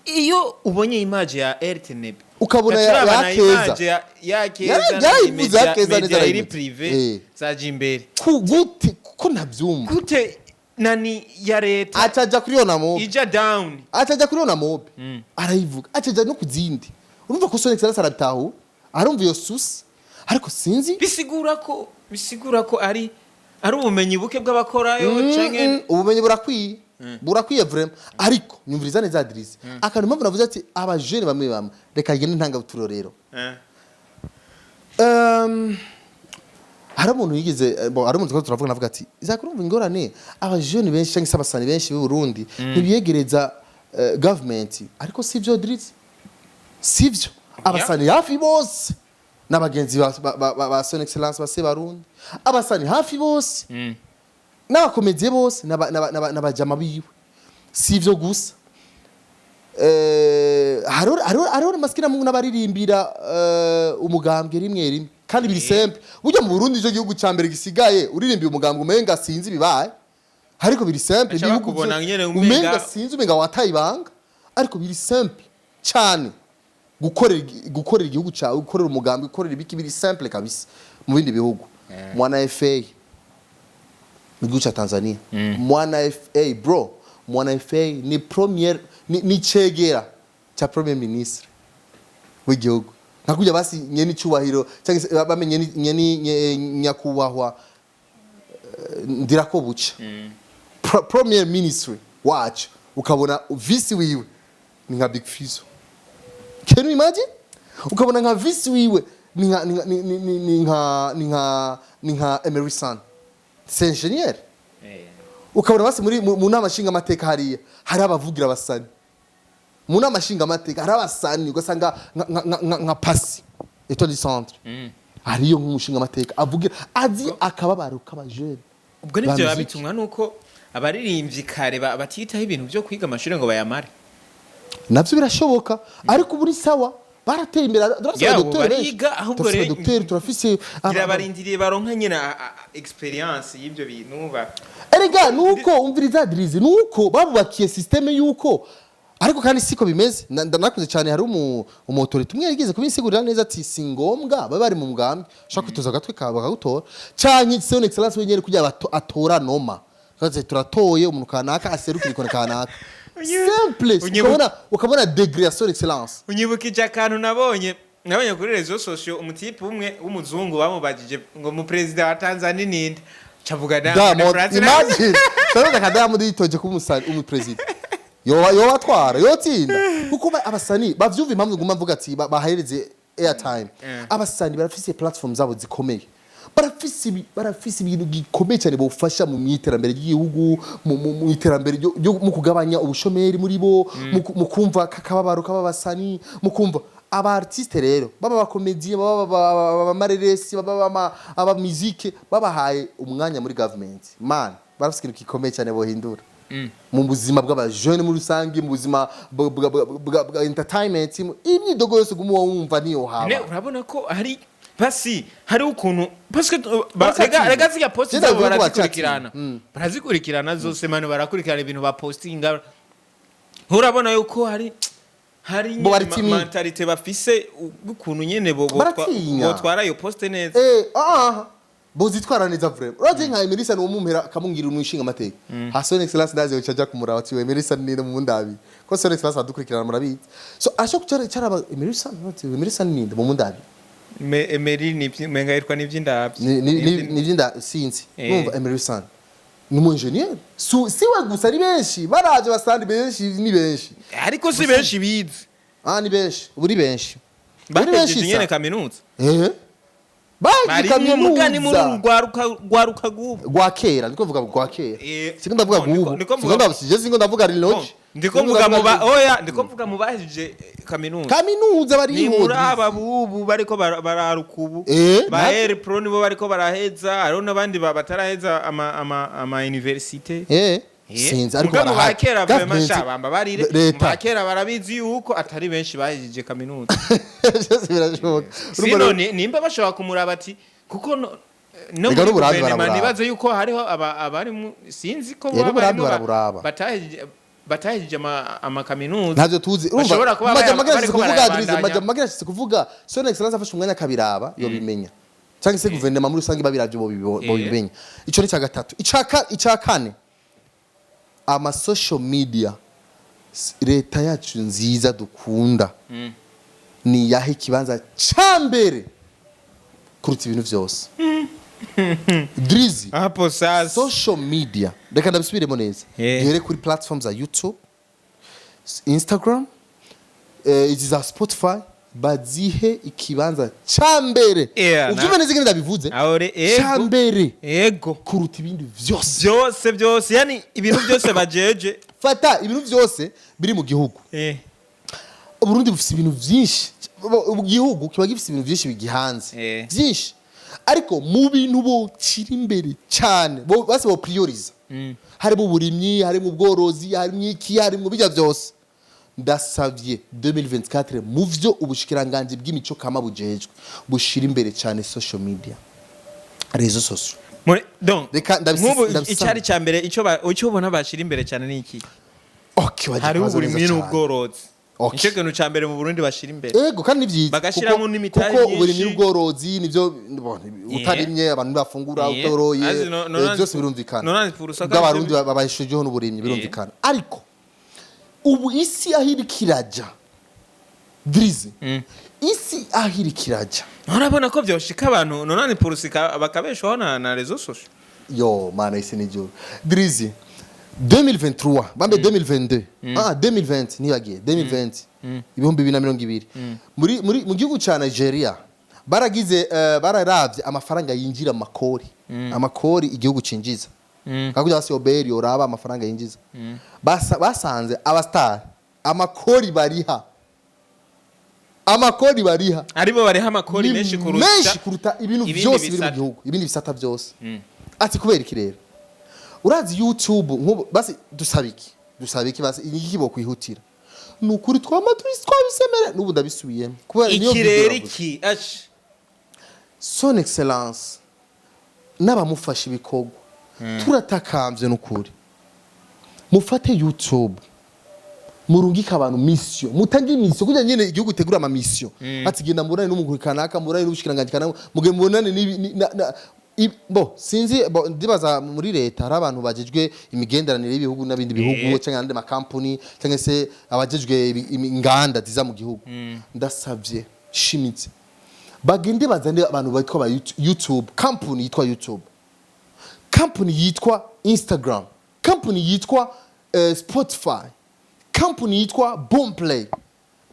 "Iyo ubonye image ya RTNB, Ukabona ugaca uraba na ya Keza." image ya Keza na Yarayivuze ya Keza neza, media iri arayivuze. privé zaje imbere." Ku gute ko ntabyumva? Gute nani ya leta Acaja kuri Onamobe. ija down? Acaja kuri Onamobe, arayivuga, acaja no ku zindi. Urumva ko Son Excellence arabitahu, arumva iyo susi, ariko sinzi. Bisigura ko ari ubumenyi buke bw'abakorayo canke Ubumenyi burakwiye, burakwiye vraiment. Ariko nyumviriza neza Drizzy, akantu impamvu navuze ati abajene bamwe bamwe, reka ngende ntanga uturorero. Hari umuntu yigeze bon, hari umuntu twari turavuga, navuga ati: "Izakurumva ingorane, abajene benshi cyangwa se abasani benshi b'u Burundi ntibiyegereza government." Ariko sivyo Drizzy, sivyo. Abasani hafi bose N'abagenzi ba Son Excellence ba Sebarundi, abasani hafi bose, n'abakomediye bose, n'abajama biwe. Si ivyo gusa, hariho masikina mungu n'abaririmbira umugambwe rimwe rimwe, kandi biri simple. Burya mu Burundi ico gihugu ca mbere gisigaye uririmbiye umugambwe umenga sinzi bibaye, ariko biri simple. Baca Ibihugu bakubona nyene umenga sinzi, umenga wataye ibanga, ariko biri simple cyane gukorera igihugu cyawe, gukorera umugambi, gukorera ibiki, biri simple kabisa. Mu bindi bihugu, Mwana FA mu gihugu cya Tanzania, Mwana FA, bro, Mwana FA ni premier, ni cegera cya premier ministre w'igihugu, nka kujya basi nyene icyubahiro cyangwa se bamenye nyene nyakubahwa Ndirakobuca, premier ministre wacu, ukabona vice wiwe ni nka Big Fizzo. Can you imagine? Ukabona nka vice wiwe ni nka ni nka ni ni ni nka ni nka ni nka Emery San, c'est ingénieur. Ukabona basi muri mu nama nshinga amateka hariya hari abavugira abasani, mu nama nshinga amateka hari abasani, ugasanga nka Pasi Etoile du Centre hariyo nk'umushinga amateka avugira, azi akababaro k'abajene Ubwo nivyo ba biba muziki. Bitumwa nuko abaririmbyi kare batitaho ibintu byo kwiga amashuri ngo bayamare. Navyo birashoboka, ariko ubu ni sawa, barateye imbere, turafise Yabo abadokiteri benshi. bariga, ahubwo Turafise rero abadokiteri, turafise ngira barindiriye baronka nyine experience y'ibyo bintu ba Erega nuko umviriza Drizzy, nuko babubakiye système yuko, ariko kandi siko bimeze. Ndanakuze cyane, hari umu autorité umwe yigeze kubinsigurira neza ati si ngombwa babe bari mu mugambi, ushaka kwitoza agatwe kawe bakagutora, canke Son Excellence wenyene kugira atora noma. Kaze turatoye umuntu kanaka aserukira ikone kanaka, simple. Ukabona degré ya Son Excellence. Unyibukije akantu nabonye kuri réseaux sociaux, umutipe umwe w'umuzungu bamubajije ngo mu perezida wa Tanzania ninde, cavuga Diamond Diamond. Platnumz. Imagine Sabaza ka Diamond yitoje kuba umuperezida, yoba atwara, yotsinda, kuko abasani bavyumva. Impamvu nguma mvuga ati bahereze airtime abasani, barafise platform zabo zikomeye, barafise ibintu gikomeye cyane bofasha mu iterambere ry'igihugu, mu iterambere mu kugabanya ubushomeri muri bo, mu kumva kakababaro k'abasani, mu kumva aba artiste rero, baba abakomediye, baba abamareresi, baba aba musique, babahaye umwanya muri government, man, barafise ikintu gikomeye cyane bohindura mu buzima bw'abajene muri rusange, mu buzima bwa entertainment. Imyidogo yose guma wumva niyo haba. Ne, urabona ko hari basi hari ukuntu parce que Baracyatinya. rega zirya post Je zabo ndavuga ko barazikurikirana, baracyatinya. Barazikurikirana zose mani, barakurikirana ibintu bapostinga. Urabona yuko hari Bo bari nyene timide. mentalité bafise ukuntu nyene bo Baratinya. botwara iyo poste neza. Bozitwara neza vraiment. Uraje nka Emerisa ni umumpera akamungira umushinga amateka ha Son Excellence, ndazi uca aja kumuraba ati Emerisa ni mu ndabi, ko Son Excellence adukurikirana murabizi, so ashaka kucara cyaraba Emerisa, ati Emerisa ni mu mundabi. Emery ni menga yitwa n'ivy'indavyo. Ni vyinda sinzi. Numva Emerisa ni umu engineer, si we gusa, ni benshi baraje basandi benshi, ni benshi. Ariko si benshi bize. Ah, ni benshi ubu, ni benshi. Ubu ni benshi. Bahejeje nyene Sa. kaminuza. Baje barimwo mugani muri kaminuza. urwaruka rwaruka gubu. Rwa kera, ndiko mvuga rwa kera. Siko ndavuga No, gubu. ndiko Siko ndavuga sije, singo ndavuga Linoche. Ndiko mvuga mu ba, oya, ndiko mvuga mu bahejeje kaminuza. Kaminuza Ni bariho. muri aba bubu bariko bararuka ubu. Ba R Pro nibo bariko baraheza, hariho n'abandi bataraheza ama université. Sinzi, ariko Muga mu ba barahari. kera vraiment Government- sha bamba barire mu leta ba kera barabizi yuko atari benshi bahejeje kaminuza. Byose birashoboka. Urumva Sino nimba bashobora kumuraba ati kuko no Ega muri n'uburambe guverinoma baraburaba. nibaze yuko hariho abarimu, sinzi ko baba N'uburambe barimo baraburaba. Batahejeje amakaminuza. Ntavyo tuzi. Urumva Bashobora kuba majambo make bariko nashatse kuvuga, barayabandanya. Adrize, majambo make nashatse kuvuga, Son Excellence afashe umwanya akabiraba yobimenya, cyangwa se guverinoma muri rusange babiravye bobimenya. Ico ni cya gatatu. Ica kane, ama social media. Leta yacu nziza dukunda ni yahe ikibanza ca mbere kuruta ibintu vyose, Drizzy? Hapo sasa. Social media, reka ndabisubiremo neza. Duhere kuri platform za YouTube, Instagram, izi za Spotify, bazihe ikibanza ca mbere. Uvyumve neza ingene ndabivuze. Aho Ca ego. mbere Ego. kuruta ibindi vyose. Byose byose, yani ibintu byose bajeje. Fata ibintu vyose biri mu gihugu. Uburundi bufise ibintu vyinshi, igihugu kiba gifise ibintu vyinshi bigihanze, vyinshi, ariko mu bintu bocira imbere cyane, basi bo prioriza, harimo uburimyi, harimo ubworozi, harimo iki, harimo bijya byose. Ndasavye 2024, mu vyo ubushikiranganji bw'imico kama bujejwe, bushira imbere cyane social media, réseaux sociaux. Donc Reka nk'ubu ndabisaba. Icyari cya mbere, icyo ubona bashira imbere cyane ni iki? Okay, waje Hariho kubaza neza uburimyi cyane. n'ubworozi. Nicyo kintu cya mbere mu Burundi bashira imbere. Ego, kandi ni byiza. Bagashiramo n'imitahe kuko myinshi. Uburimyi n'ubworozi nivyo bon, utarimye abantu ntibafungura, utoroye, Azi byose birumvikana. Nonanzi purusa kandi Bw'Abarundi babaheshejeho n'uburimyi, birumvikana. Ariko ubu isi aho iriko iraja, Drizzy, isi aho iriko iraja. Urabona ko byoshika abantu nonani purusika bakabeshwaho na réseaux sociaux. Yo mana, isi ni juru. Drizzy, 2023 bambe 2022, ah, 2020, ntibagiye 2020, 2020, muri mu gihugu ca Nigeria baragize, bararavye amafaranga yinjira mu makori, amakori igihugu cinjiza, kakuja basi oberi yoraba amafaranga yinjiza. Basanze abastar amakori bariha, amakori bariha Aribo bariha amakori ni menshi kurusha menshi kuruta ibintu ibindi byose biri mu bisata. gihugu, ibindi bisata byose. Ati kubera iki rero? Urazi YouTube nk'ubu, basi dusaba iki, dusaba iki, basi iki bo kwihutira? Ni ukuri twama turi twabisemere, n'ubu ndabisubiyemo kubera niyo Iki video rero navuze. iki ash Son Excellence n'abamufasha ibikorwa, turatakambye n'ukuri, mufate YouTube, murungike abantu mission, mutange mission kugira nyene igihugu tegura ama mission, ati genda mubonane n'umugwi kanaka, mubonane n'ubushikiranganji kanaka, muge mubonane n'ibi bo sinzi bo, ndibaza muri leta hari abantu bajejwe imigenderanire y'ibihugu n'abindi bihugu, cyangwa andi makampuni, cyangwa se abajejwe inganda ziza mu gihugu. Ndasavye shimitse, bagende bazane abantu bitwa ba YouTube, company yitwa YouTube, company yitwa Instagram, company yitwa Spotify, company yitwa Boomplay,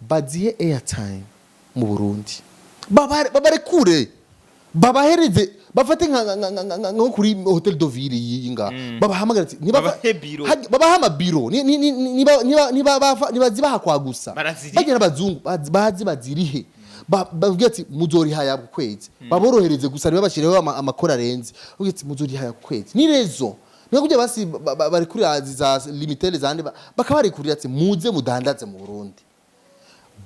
bazihe airtime mu Burundi. Babarekure, babahereze, bafate nko kuri Hotel de Ville iyi ngaha, babahamagara ati Babahe biro. Babahe amabiro. Niba zibaha kwa gusa. Baraziriha. Bagenda abazungu bazi bazirihe. Bavuge ati muzoriha ya kwezi, baborohereze gusa, ntibabashireho amakora arenze. Bavuge ati muzoriha ya kwezi, ni rezo niba kugira basi bari kuri za limitere zandi, bakabarekurira ati muze mudandaze mu Burundi.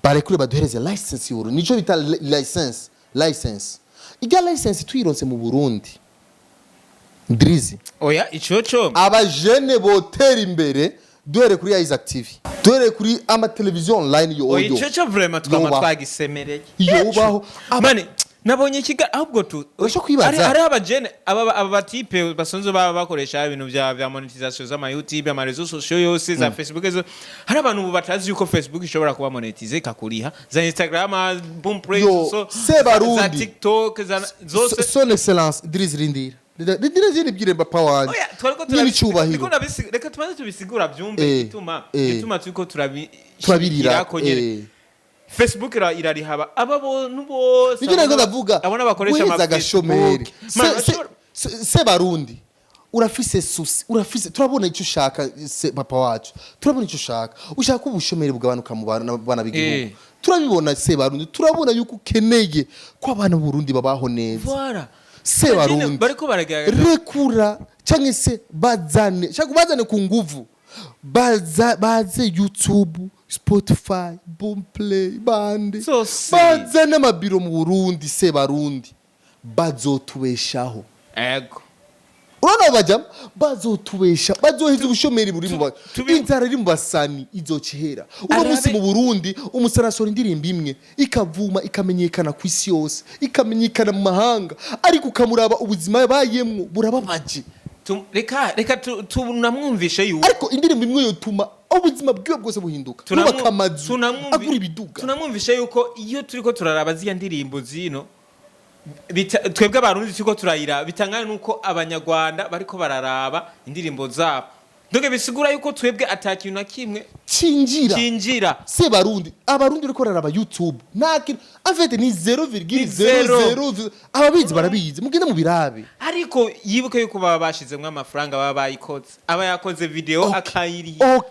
Barekure, baduhereze license y'Uburundi, nico bita license. License ijya, license tuyironse mu Burundi, Drizzy, Oya, ico co abajene botera imbere. Duhere kuri Isaac TV, duhere kuri amateleviziyo online Oya, yoyo. Ico co vraiment twama Yobaho. twagisemereye. Yobaho. Mane nabonye ikiga ahubwo tu Urashobora kwibaza. Hari abajene, aba batipe basanzwe baba bakoresha ibintu vya monetisation z'ama YouTube, ama réseaux sociaux yose, za Facebook zo. Hari abantu ubu batazi yuko Facebook ishobora kuba monetize ikakuriha, za Instagram, Boomplay, Yo, so Sebarundi. za TikTok, za zose. Son Excellence Drizzy, rindira, rindira zindi bwire papa wanje Oya, twariko n'ibicubahiro. Reka tubanze tubisigura byumve igituma igituma turiko Turabirira. turabishigikirako nyene. Facebook irariha aba bantu bose. Nibyo nariko ndavuga. Abona bakoresha Guheza ama agashomeri. Facebook. Man, Se Barundi, urafise souci, urafise, turabona icyo ushaka. Se papa wacu, turabona icyo ushaka. Ushaka ko ubushomeri bugabanuka mu bana b'igihugu. Turabibona, se Barundi, turabona yuko ukeneye ko abana b'Uburundi babaho neza. Voilà. Se Barundi, Bariko baragaragaza. Rekura cyangwa se bazane, shaka bazane ku nguvu, baza baze YouTube, Spotify, Boomplay, bande Zose. bazane amabiro mu Burundi. Se Barundi, bazotubeshaho. Ego. Urabona abo bajama bazotubesha, bazoheza ubushomeri buri mu inzara iri mu basani izocihera. Uno munsi mu Burundi umusani asohora indirimbo imwe ikavuma, ikamenyekana ku isi yose, ikamenyekana mu mahanga, ariko ukamuraba ubuzima yabayemwo burababaje. Reka tunamwumvishe yuko Ariko indirimbo imwe yotuma ubuzima bwiwe bwose buhinduka, yubaka amazu, agura ibiduga. Tunamwumvishe yuko iyo turiko turaraba ziriya ndirimbo zino, twebwe Abarundi turiko turayira, bitanganye nuko Abanyarwanda bariko bararaba indirimbo zabo. Donc bisigura yuko twebwe ata kintu na kimwe. Cinjira. Cinjira. Se Barundi, Abarundi uriko raraba YouTube, nta kintu en fait, ni 0,00. Ababizi barabizi, mugende mubirabe. Ariko yibuke yuko baba bashizemwo amafaranga, baba bayikoze, aba yakoze video, akayiriha,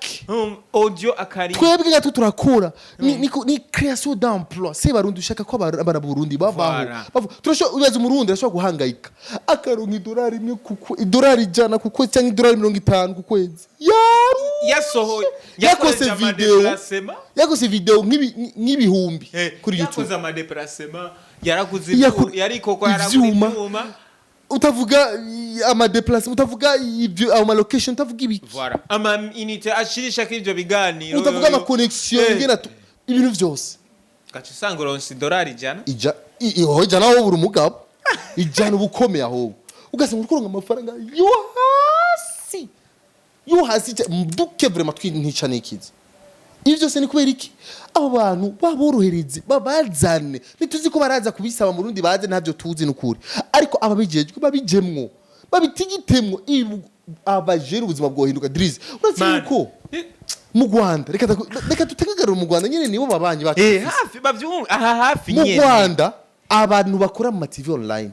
audio akariha. Twebwe gato turakora ni création d'emploi. Se Barundi, ushaka ko abana Burundi babaho. Voilà. Turashobora, ubaza Umurundi arashobora guhangayika akaronka idolari imwe kuko idolari 100 ku kwezi cyangwa idolari 50 ku kwezi, yaru Yasohoye. Yakoze Yakoze video. ama déplacement. Yakoze video nk'ibihumbi kuri YouTube. Yakoze ama déplacement, yaraguze yarikoko, yaragura ivyuma. ivyuma. Utavuga ama déplacement, utavuga ibyo, ama location, utavuga ibiki. Voilà, ama unité ashirishako ivyo biganiro. Utavuga ama connexion, ingena ibintu byose. Gaca usanga uronse idolari 100. Ija iho 100 aho buri umugabo 100 ubukomeye, ahubwo ugasanga uri kuronka amafaranga yo hasi, yo hasi duke vraiment, twintica n'ikiza. Ibi byose ni kubera iki? Abo bantu baborohereze, babazane. Ntituzi ko baraza kubisaba mu Rundi, baze, ntabyo tuzi n'ukuri, ariko ababijejwe babijemwo, babitigitemwo, abajere ubuzima bwohinduka. Drizzy, urazi Man. yuko mu Rwanda, reka dutegagarure mu Rwanda nyine, nibo babanyi bacu. Hafi bavyumva aha hafi Mu nyene. Rwanda, abantu bakora mu ma TV online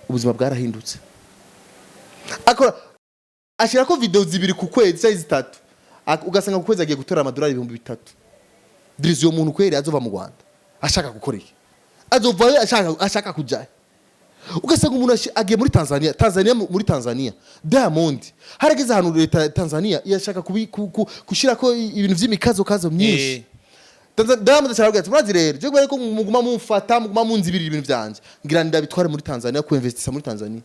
ubuzima bwarahindutse. Akora, ashyirako video zibiri ku kwezi cyangwa zitatu, ugasanga ku kwezi agiye gutora amadolari 3000. Drizzy, uwo muntu kweri azova mu Rwanda ashaka gukora iki? Azovayo ashaka kujayo? Ugasanga umuntu agiye muri Tanzania. Tanzania, muri Tanzania Diamond harageze ahantu leta ya Tanzania yashaka gushirako ibintu vy'imikazo kazo myinshi. Diamond ashaka ati: "Murazi rero, je kubera ko muguma mumfata, muguma munzibirira ibintu vyanje, ngira ndabitware muri Tanzania, ku investisa muri Tanzania."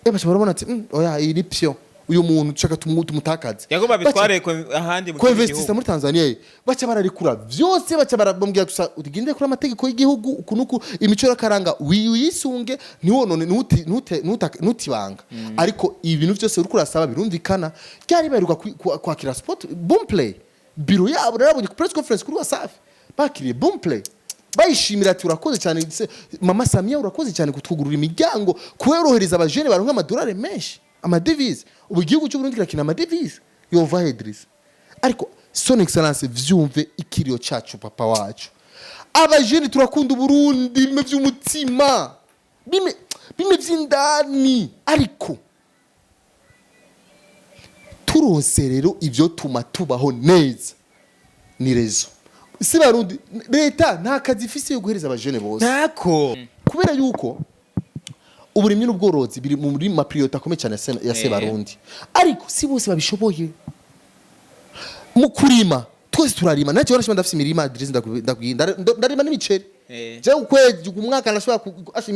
Bashobora barabona ati: oya, iyi ni pyo, uyu muntu dushaka tumutakaze." Yagomba bitware ahandi mu Ko kindi investisa gihugu. muri Tanzania, baca bararekura vyose, baca barabambwira gusa ugende kuri amategeko y'igihugu, uku nuku, imico y'akaranga wiyisunge, ntiwonone, ntutibanga. Ariko ibintu byose uriko urasaba birumvikana. Ryari baheruka kwakira sport Boomplay, biro yabo? Narabonye ku press conference kuri Wasafi, bakiriye Boomplay, bayishimira ati: "Urakoze cyane Mama Samia, urakoze cyane kutwugurura imiryango, kuyorohereza abajene baronka amadolari menshi, ama devises." Ubu igihugu cy'u Burundi kirakina ama devises yova Idris. Ariko Son Excellence, vyumve ikiriyo cacu, papa wacu, abajene turakunda Uburundi bime vy'umutima, bime bime vy'indani, ariko turonse rero ivyo tuma tubaho neza ni réseau. Si Barundi, leta nta kazi ifise yo guhereza abajene bose. Ntako. Kubera yuko uburimyi n'ubworozi biri muri ma priorité akomeye cyane ya Sebarundi, ariko si bose babishoboye. Mu kurima, twese turarima. Nacyo warashima, ndafise imirima, Idris, ndakubwiye, ndarima n'imiceri. Jewe ukwezi, umwaka ndashobora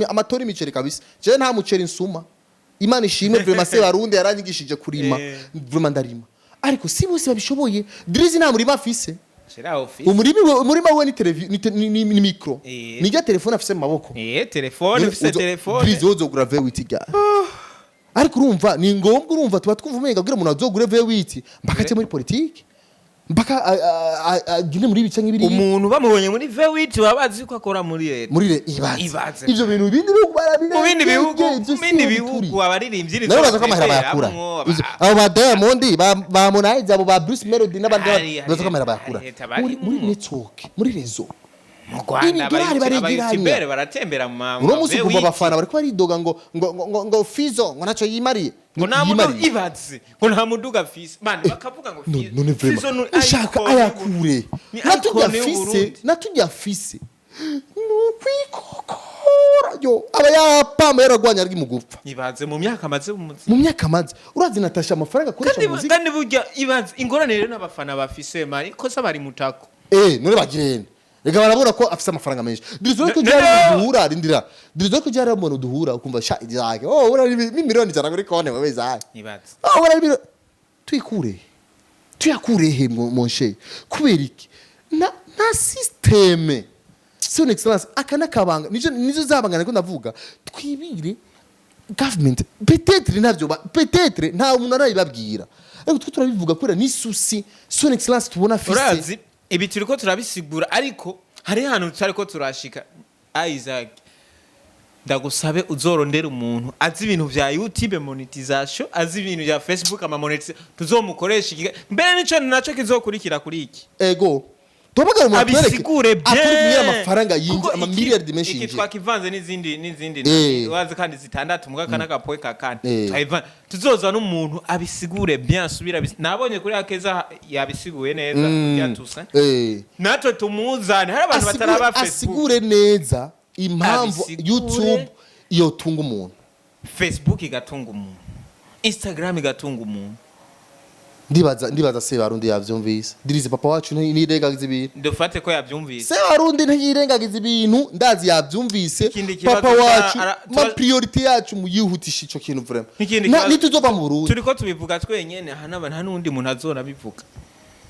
amatora imiceri kabisa. Jewe nta muceri nsuma, Imana ishimwe vraiment, Sebarundi yaranyigishije kurima. Vraiment ndarima, ariko si bose babishoboye. Drizzy nta murima afise. Shira office. Umurima we ni televi, ni micro, nijya telefone afise mu maboko. Telefone ufise, telefone. Drizzy, wozogura V8 ryari? Ariko urumva ni ngombwa, urumva tuba twumva umenga kugira umuntu azogure V8 mpaka aje muri politiki, mpaka agende muri ibi canke biriya. Umuntu bamubonye muri V8 baba bazi ko akora muri leta. Muri ibaze. Ibaze. Ivyo bintu ibindi bihugu Mu bindi bihugu, barabirengeje. mu bindi bihugu abaririmbyi Nabo baza ko amahera bayakura. Abo ba Diamond, ba Harmonize, abo ba Bruce Melody n'abandi, baza ko amahera bayakura Hari leta muri barimwo. network, muri réseau. Mu Rwanda Ibidolari baregeranya. aba youtubeur baratembera mu Uno munsi V8. kuva abafana bariko baridoga ngo Fizo ngo ntacyo yimariye. Ngo nta muduga. Yimariye. Ibaze ngo nta muduga afise, man, bakavuga ngo No, none vraiment Fizo ni ushaka icon ayakure? Ni Natujya icon fise, y'Uburundi. natujya fise nukwikokora yo aba yapamba, yaragwanya ari mu gupfa. Ibaze mu myaka amaze mu muziki. Mu myaka amaze, urazi Natasha amafaranga akoresha Kandi mu muziki? Kandi burya ibaze ingorane rero n'abafana bafise, man, ikosa bari mutako. None bagirene, reka barabura ko afise amafaranga menshi. Drizzy ko No, jari no. duhura, rindira, Drizzy ko jari umuntu duhura ukumva sha Isaac, oh, ura ni miliyoni 100 kuri konti wewe Isaac. Ibaze. Oh, ura miliyoni tuyikure, tuyakure he mon cher? Kubera iki na système? Son Excellence, aka nakabanga nizo nizo zabanga niko ndavuga, twibire government peut-être ntabyo peut-être nta muntu arabibabwira, ariko twe turabivuga kubera ni souci Son Excellence tubona afise. Urazi ibi turiko turabisigura, ariko hari ahantu tutariko turashika, Isaac. Ndagusabe uzorondera umuntu azi ibintu vya YouTube monetization, azi ibintu vya Facebook ama monetization, tuzomukoresha mbere nico naco kizokurikira kuri iki. Ego, duhamagare umuntu atwereke, Abisigure bien. atwereke amafaranga yinjira, Kuko amamiliyardi menshi iki yinjira. Twakivanze n'izindi wazi kandi zitandatu muga kana kapoe ka kane. Twakivanze, tuzoza n'umuntu abisigure bien, asubira nabonye kuri Akeza yabisiguye neza ya Toussaint. Natwe tumuzane, hari abantu bataraba Facebook. Asigure neza impamvu Abisigure. YouTube yotunga umuntu. Facebook igatunga umuntu, Instagram igatunga umuntu. Ndibaza se Barundi yavyumvise. Dirize papa wacu ntiyirengagiza ibintu. Dufate ko yabyumvise. Se Barundi ntiyirengagiza ibintu, ndazi yavyumvise. Ikindi kibazo Papa wacu, ma priorité yacu muyihutisha ico kintu vraiment. Ikindi kibazo- Nituzova mu Burundi. Turiko tubivuga twenyene aha nta n'undi muntu azonabivuga.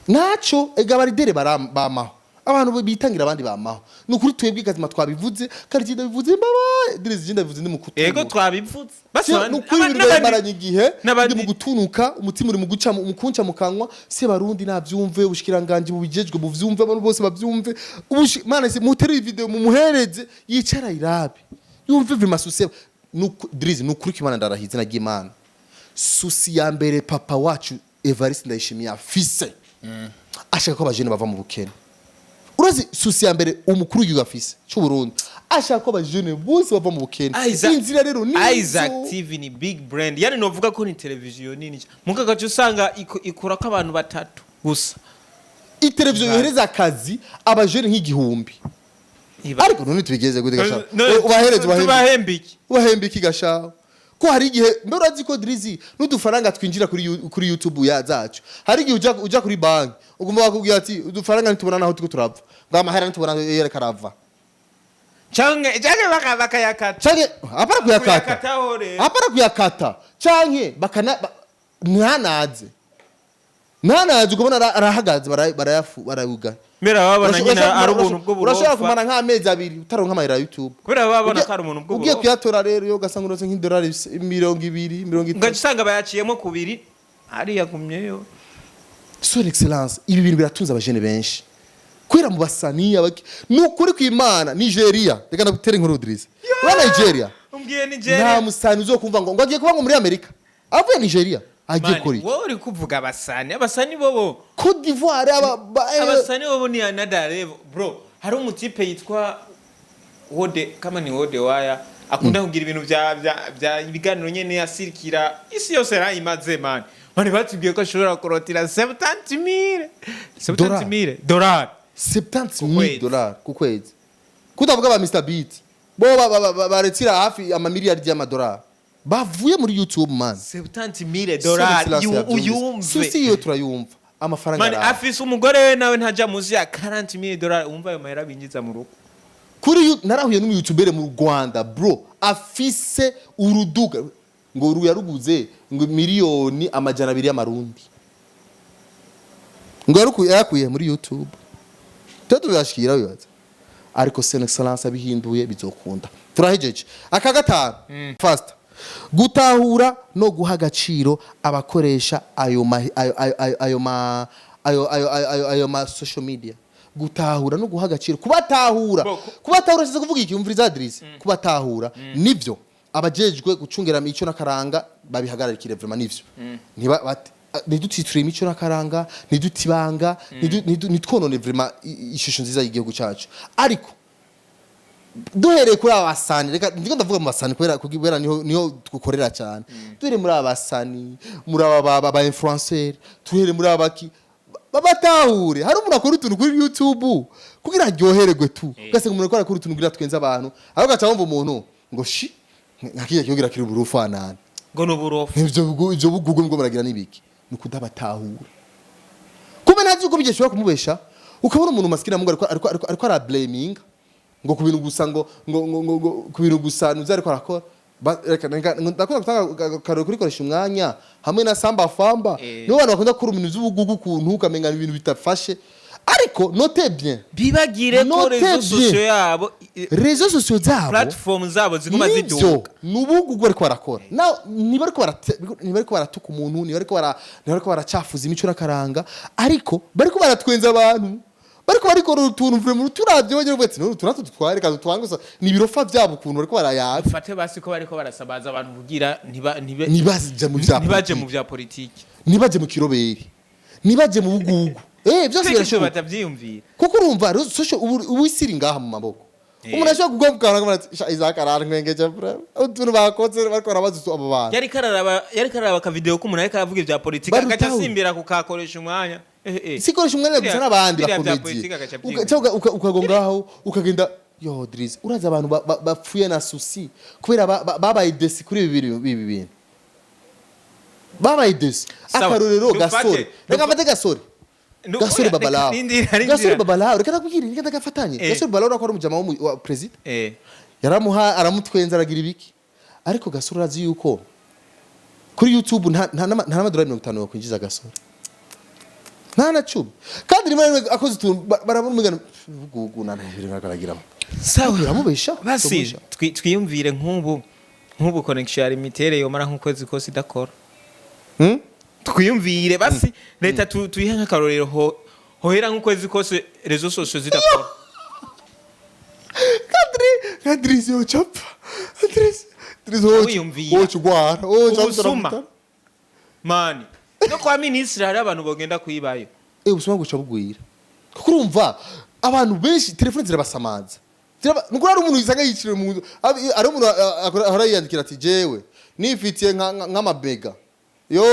Naco ega baridere bamaho, abantu bitangira abandi bamaho. Ni ukuri twebwe kazima twabivuze kandi ikindi ndabivuze mbaba Dirize, ikindi ndabivuze ndi mu kutunuka. Ego, twabivuze. Ni ukuri ibintu bimaranye igihe ndi mu gutunuka, umutima uri mu guca mu kunca mu kanwa. Se Barundi navyumve, ubushikiranganje bubijejwe buvyumve, abantu bose bavyumve. Mana se mutere iyi video mumuhereze yicara irabe yumve vraiment souci. Dirize, ni ukuri ko Imana, ndarahiye izina ry'Imana, souci ya mbere papa wacu Evariste Ndayishimiye afise, ashaka ko abajene bava mu bukene. Urazi souci ya mbere umukuru w'igihugu afise cy'u Burundi? Ashaka ko abajene bose bava mu bukene. Inzira rero ni Isaac TV ni big brand, yani novuga ko ni televiziyo nini. Muga gace usanga ikura ko abantu batatu gusa. Iteleviziyo yohereza akazi abajene nk'igihumbi. Ariko none tubigeze gute gasha? Ubahereze, ubahembe. Tubahembe iki? Ubahembe iki gasha? Ko hari igihe mbere urazi ko Drizzy n'udufaranga twinjira kuri YouTube ya zacu, hari igihe uja kuri banki ugomba bakubwira ati udufaranga ntitubona naho turiko turava, ngo amahera ntitubona yereka arava. Canke bakayakata. Canke apara kuyakata. Kuyakataho rero. Apara kuyakata canke bakana ntanaze ukabona arahagaze barayafu barayugara. Mbere babona nyine ari ubuntu Urashobora bw'uburofa. kumara nk'amezi 2 utaronka amahera ya YouTube. Kubera babona ko ari ubuntu Ugiye bw'uburofa. kuyatora rero yo ugasanga uronse nk'idolari 20, 30. Ugaca usanga bayaciyemo kubiri, ariyagumyeyo. Son Excellence, ibi bintu biratunze abajene benshi kubera mu basani abaki. Ni ukuri kw'Imana, Nigeria, reka ndagutere inkuru Idris, ura Nigeria Umbwiye nta Nigeria. musani uzokumva ngo agiye kuba ngo muri Amerika avuye Nigeria agiye Mani, gukora iki. Wowe uri kuvuga abasani, abasani bobo Cote d'Ivoire aba abasani bobo ni another level, bro. Hari umutipe yitwa Wode, kama ni Wode Waya, akunda kugira ibintu vya ibiganiro nyene, asirikira isi yose yarayimaze. Man, mani, batubwiye ko ashobora kurotira 70,000, 70,000 dolari. 70,000 Kwezi. Dollars ku kwezi, kutavuga ba Mr Beat bo baretira hafi amamiliyardi y'amadolari bavuye muri YouTube, man. 70,000 dolari, uyumve. Souci iyo turayumva, amafaranga Mani, araza. afise umugore we nawe ntaja munsi ya 40,000 dolari. Umva ayo mahera binjiza mu rugo. Kuri narahuye n'umuyutubere mu Rwanda, bro, afise uruduga ngo yaruguze ngo miliyoni 200 y'amarundi, ngo yakuye muri YouTube. Tuba tubibashikira wibaza, ariko Son Excellence abihinduye bizokunda. Turahejeje. Aka gatanu, fast: gutahura no guha agaciro abakoresha ayo ma ayo ayo ayo ayo ma ayo ayo ayo ayo ayo ma social media. Gutahura no guha agaciro, kubatahura. Kubatahura size kuvuga iki? Umviriza Adresse, kubatahura nivyo abajejwe gucungera imico n'akaranga babihagararikire vraiment, nivyo. Ntiba ntidutiture imico n'akaranga, ntidutibanga, ntitwonone vraiment ishusho nziza y'igihugu cyacu. Ariko duhereye kuri aba basani, reka ndiko ndavuga mu basani kubera niho dukorera cyane. Duhereye muri aba basani, muri aba ba influencer, duhereye muri aba baki, babatahure. Hari umuntu akora utuntu kuri YouTube kugira aryohererwe tu, ugasanga umuntu akora utuntu kugira twenze abantu, ariko gaca wumva umuntu ngo shi nka kiya kiyogira kiri uburufanana. Ngo ni uburofa. Ivyo bugugu ngo muragira nibiki? Ni ukudabatahura kumbe ntazi uko bigeshobora kumubesha. Ukabona umuntu maskini mungu ariko ara blaming ngo ku bintu gusa ngo ku bintu gusa nuzi ariko arakora. Reka ndakunda gutanga karori kuri koresha umwanya hamwe na Samba Famba. Nibo bantu bakunda gukora ibintu by'ubugugu ukuntu ukamenga ibintu bitafashe. Ariko note bien, Bibagire ko Note réseaux bien. sociaux yabo Réseaux sociaux zabo, platform zabo ziguma nivyo ziduka. Nubugugu bariko barakora niba ariko baratuka umuntu, niba ariko baracafuza imico n'akaranga, ariko bariko baratwenza abantu. Bariko barikora utuntu vraiment turavye wenyine, uvuga ati: "None utu natwo dutware reka dutwange gusa." Ni ibirofa vyabo ukuntu bariko barayaga. Fate basi ko bariko barasabaza abantu kugira ntiba ntibe Ntibaje mu vya ntibaje politiki. mu vya politiki. Ntibaje mu kiroberi, ntibaje mu bugugu, byose Twese birashoboka. Batavyiyumvira. Kuko urumva rero social ubu isi iri ngaha mu maboko. Umuntu ashobora kugomba ukabona ati: "Sha, Isaac arantwengeje bro, utuntu bakoze bariko barabaza abo bantu." Yariko araraba akavideo k'umuntu ariko aravuga ivya politiki, Barutaho. agaca asimbira kukakoresha umwanya. Sikoresha umwanya gusa n'abandi Biriya vya bakomediye. politiki agaca avyiyumvira. Cyangwa ukagwa ngaho ukagenda yo Drizzy, uraza abantu bapfuye na souci kubera babaye déçus kuri ibi bintu, babaye déçus. Sawa. Akarorero, Gasore. Reka mfate Gasore. Gasore Oya, Babalawo. rindira, rindira. Gasore Babalawo, reka nakubwire, reka ndagafatanye. Gasore Babalawo ko ari umujama wa president, yaramuha, aramutwenza, aragira ibiki, ariko Gasore urazi yuko kuri YouTube nta n'amadolari 50 yokwinjiza Gasore, nta na 10. Kandi rimwe na rimwe akoze utuntu baramumugana gugu nanagira. Sawa. Biramubesha. Basi twiyumvire nk'ubu connection ya Lumitel yomara nk'ukwezi kose idakora. Twiyumvire basi leta tuyihe nk'akarorero, hohera nk'ukwezi kose réseaux sociaux zidakora. Kadri Kadri yocapfa Kadri Kadri. Wiyumvira. Woca ugwara, woca. Ubusuma mani, no kwa minisitiri hari abantu bogenda kwibayo. Ubusuma buca bugwira kuko urumva abantu benshi telefone zirabasamaza. Nuko hari umuntu usanga yiciriwe mu nzu, hari umuntu ahora yiyandikira ati: "Jewe nifitiye nk'amabega yo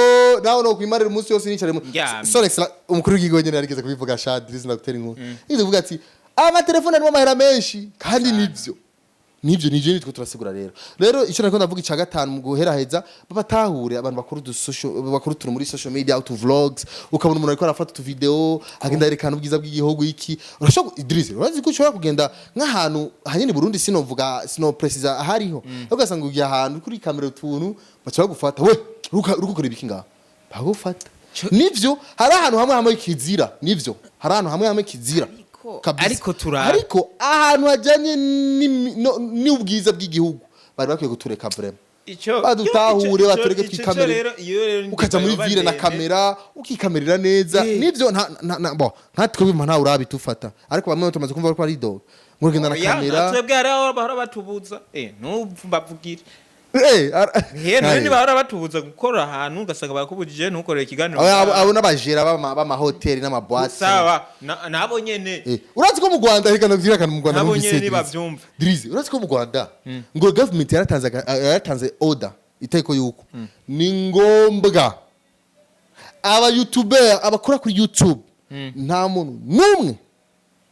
nawe no kwimarira umunsi wose nicare mu." Ndyamye. Son excellence umukuru w'igihugu nyene yarigeze kubivuga. Sha Drizzy, ndagutera inkuru, yigeze kuvuga ati: "Amatelefone arimo amahera menshi." Kandi nivyo nitwe turasigura. Rero icyo nariko ndavuga icya gatanu mu guheraheza, babatahure abantu bakora udu social, bakora utuntu muri social media, utu vlogs, ukabona umuntu ariko arafata utu video agenda yerekana ubwiza bw'igihugu iki. Urashobora, Idris, urazi ko ushobora kugenda nk'ahantu hanyene i Burundi, sinovuga, sino précisa ahariho, ugasanga ugiye ahantu kuri kamera utuntu, baca bagufata: "We, uriko ukora ibiki ngaha?" Bagufata. Nivyo, hari ahantu hamwe hamwe kizira, nivyo, hari ahantu hamwe hamwe kizira. Kabisa. Ariko Ariko ahantu hajyanye n'ubwiza bw'igihugu bari bakwiye kutureka vraiment. Ico Badutahure, batureke twikamere. Rero iyo rero Ukaja muri yoba ville na ndende. kamera, ukikamerera neza. Nivyo, nta bo nka twebwe nta urabitufata, ariko bamwe tumaze kumva ko ari dog ngo ugenda na Oya, kamera. Twebwe hari aho bahora batubuza, n'ubu bavugire. None ntibahora batubuza gukora ahantu, ugasanga bakubujije ntukorere ikiganiro. Abo n'abajera b'amahoteli n'amaboîtes. Sawa, nabo nyene. Urazi ko mu Rwanda, reka ndabwira akantu mu Rwanda Nabo numvise, nyene Drizzy. nibavyumva. Drizzy, urazi ko mu Rwanda ngo government yaratanze order, iteko yuko ni ngombwa aba youtuber abakora kuri YouTube nta muntu n'umwe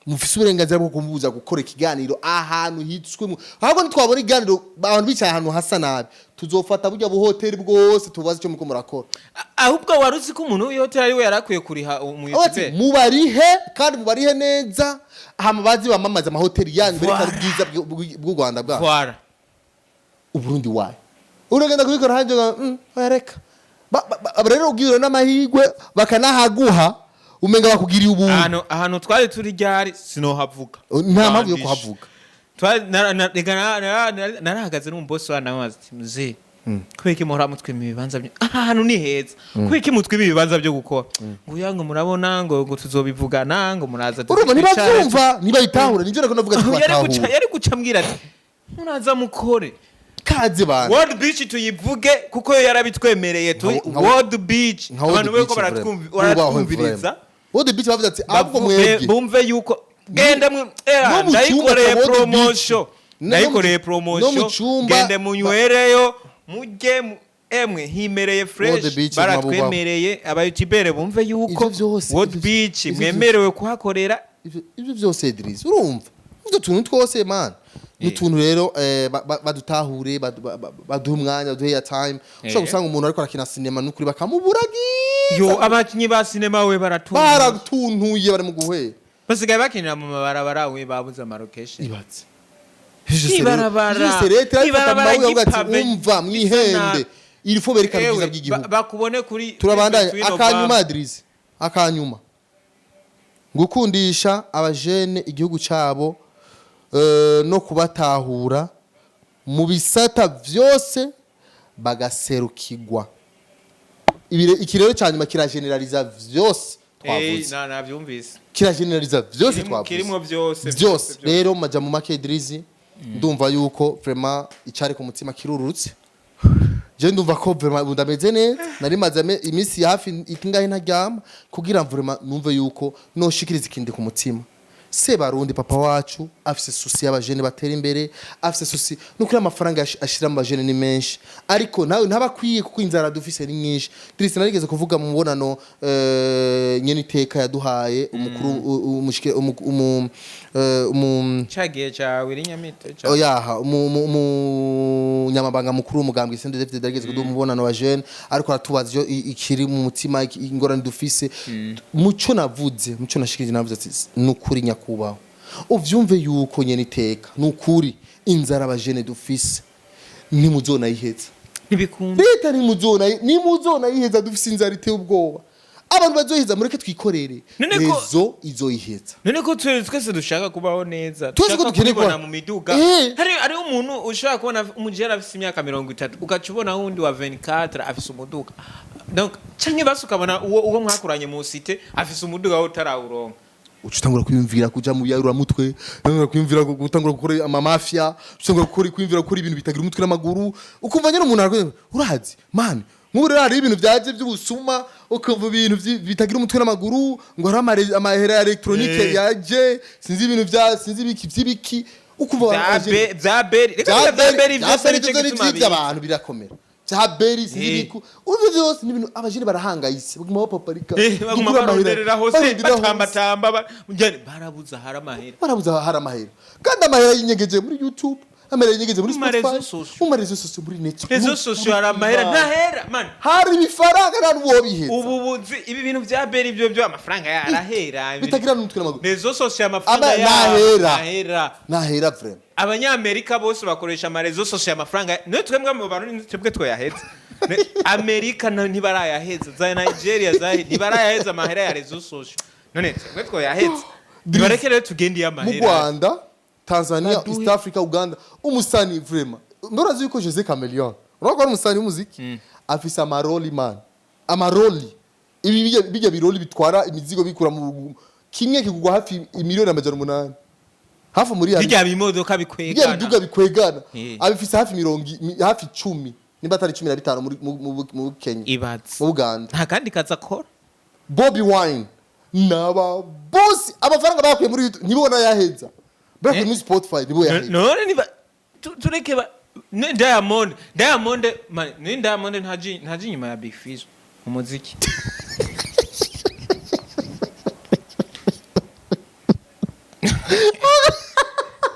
mufise uburenganzira bwo kumubuza gukora ikiganiro ahantu hitswe mu, ahubwo nitwabona ikiganiro abantu bicaye ahantu hasa nabi, tuzofata burya buhoteli bwose tubaze icyo muriko murakora. Ahubwo wari uzi ko umuntu w'ihoteli ari we yari akwiye kuriha umu Aho ati, youtuber? Mubarihe kandi mubarihe neza, hama bazi bamamaze amahoteli yanyu, berekane Voilà. ubwiza bw'u Rwanda bwacu. Voilà. Uburundi wayo uragenda kubikora hanze oya, reka. Rero ubwiriwe n'amahirwe bakanahaguha, umenga bakugiriye ubuntu. Ahantu twari turi ryari sinohavuga. Nta mpamvu yo Bandishe. kuhavuga. Reka narahagaze n'umubosi wa nawe ati: "Mzee, kubera iki muhora mutwima ibibanza byo aha hantu ni heza? Kubera iki mutwima ibibanza byo gukora?" Ngo uya, ngo murabona, ngo tuzobivugana, ngo muraza Urumva twicare. ntibavyumva, ntibayitahura, nivyo nariko ndavuga ati Yari guca batahura. Yari guca ambwira ati: "Muraza mukore." Kaze bana. World Beach tuyivuge kuko yo yarabitwemereye tu. World Beach, Nka World abantu beko Beach, vraiment. baratwumviriza. World Beach bavuze ati ahubwo mwebwe Bumve yuko genda mwe era No mu cyumba ndayikoreye cya World Beach. promotion. Ndayikoreye No promotion. mu cyumba Gende munywereyo, mujye emwe himereye fresh. World Beach. Baratwemereye, abayutubere bumve yuko Ivyo vyose, World Beach mwemerewe kuhakorera. Ivyo vyose, Idris, urumva utwo tuntu twose man, ni utuntu rero badutahure, baduhe umwanya, baduhe ya time. Ushobora gusanga umuntu ariko arakina sinema n'ukuri bakamuburagiza. Yo, abakinyi ba sinema we baratunga. Baratuntuye, bari mu guhera. Basigaye bakinira mu mabarabara we, babuze amalocation. Ibatse. Ibarabara. Leta irabifata mu Ibarabara maboko, iravuga ati: ry'ipave "Umva, mwihende, il faut berekana ubwiza Ewe, bw'igihugu." bakubone kuri Turabandanya. kuri Akanyuma, Obama. Idris, akanyuma: gukundisha abajene igihugu cyabo no kubatahura mu bisata vyose bagaserukirwa. Iki rero cya nyuma kirageneraliza vyose. Twavuze. Navyumvise. Kirageneraliza vyose Kirimo- twavuze. Kirimo vyose. Byose. Rero maja mu make, Drizzy, ndumva yuko vraiment icari ku mutima kirurutse. Je ndumva ko vraiment ubu ndameze neza. Nari maze iminsi hafi ingahe ntaryama kugira vraiment numve yuko noshikiriza ikindi ku mutima. Se barundi, papa wacu afise souci y'abajene batera imbere, afise souci nukuri. Amafaranga ashira mu bajene ni menshi, ariko nawe ntabakwiye kuko inzara dufise ni nyinshi. Triste, narigeze kuvuga mu mubonano nyene iteka yaduhaye umukuru umushike umu Cagihe cawe irinyamite. Oyaha, umunyamabanga mukuru w'umugambwe CNDD-FDD yarigeze kuduha umubonano wa jeune, ariko aratubaza iyo ikiri mu mutima, ingorane dufise. Muco navuze, muco nashikirije, navuze ati: "Nukuri nyakubahwa, uvyumve yuko nyene iteka, nukuri inzara abajene dufise ntimuzonayiheza." Ntibikunda. Leta ntimuzonayiheza. Dufise inzara iteye ubwoba. Abantu bazoheza, mureke twikorere. None ko- Rezo izoyiheza. None ko twese dushaka kubaho neza, Twese ko dushaka dukeneye kubibona kuba- mu miduga. Hari umuntu ushobora kubona umujera afise imyaka 30, ugaca ubona wundi wa 24 afise umuduga. Donc canke basi ukabona uwo mwakuranye mu cité afise umuduga wowe utarawuronka. Uca utangura kwiyumvira kuja mu mutwe, utangura kwiyumvira gutangura gukora amamafia, utangura gukora, kwiyumvira gukora ibintu bitagira umutwe n'amaguru. Ukumva nyine umuntu arakuze, urazi man, nk'ubu rero hari ibintu byaje by'ubusuma, ukumva ibintu bitagira umutwe n'amaguru, ngo hari amahera ya électronique yaje, sinzi ibintu bya, sinzi ibiki by'ibiki, ukumva Vya beri, reka, vya beri vyose bya nico beri gituma by'ibyo abantu birakomera, bya beri, sinzi ibiku, urumva byose ni ibintu abajene barahangayitse, baguma bapaparika. Baguma dukure amahera, baronderera hose. Baronderera hose. Batambatamba, barabuze ahari amahera. Barabuze hari amahera, kandi amahera yinyegeje muri YouTube, amahera yinyegeje muri Mu ma réseaux Spotify, sociaux. mu ma réseaux sociaux, muri Netflix. Réseaux sociaux hari amahera, ntahera man. Hari ibifaranga, nta n'uwo biheza. Ubu buzi ibi bintu vya beri byo amafaranga yarahera. Bitagira n'umutwe n'amaguru. Réseaux sociaux amafaranga Ntahera. ntahera. Ntahera vraiment. Abanyamerika bose bakoresha ama réseaux sociaux, amafaranga niyo. Twebwe mu Barundi twebwe twayaheza. Amerika ntibarayaheza, za Nigeria za ntibarayaheza amahera ya réseaux sociaux. None twebwe twayaheza? Nibareke rero tugende iyo Mu amahera. Rwanda, Tanzania, Baduhe. East Africa, Uganda, umusani vraiment, murazi yuko Jose Chameleone, urabona ko ari umusani w'umuziki, afise amaroli man, amaroli ibi bijya biroli bitwara imizigo bikura mu kimwe, kigugwa hafi 800,000,000, hafi muri Bijya bimodoka bijya bikwegana. Biduga bikwegana. Abifise hafi hafi 10, nimba atari 15, muri mu Kenya, Ibaze. mu Buganda. Nta kandi kazi akora. Bobby Wine naba bosi, amafaranga bakuye muri YouTube ntibona yaheza, bakuye muri Spotify nibo yaheza. None niba tureke ne Diamond man, ni Diamond ntaji inyuma ya Big Fizzo mu muziki.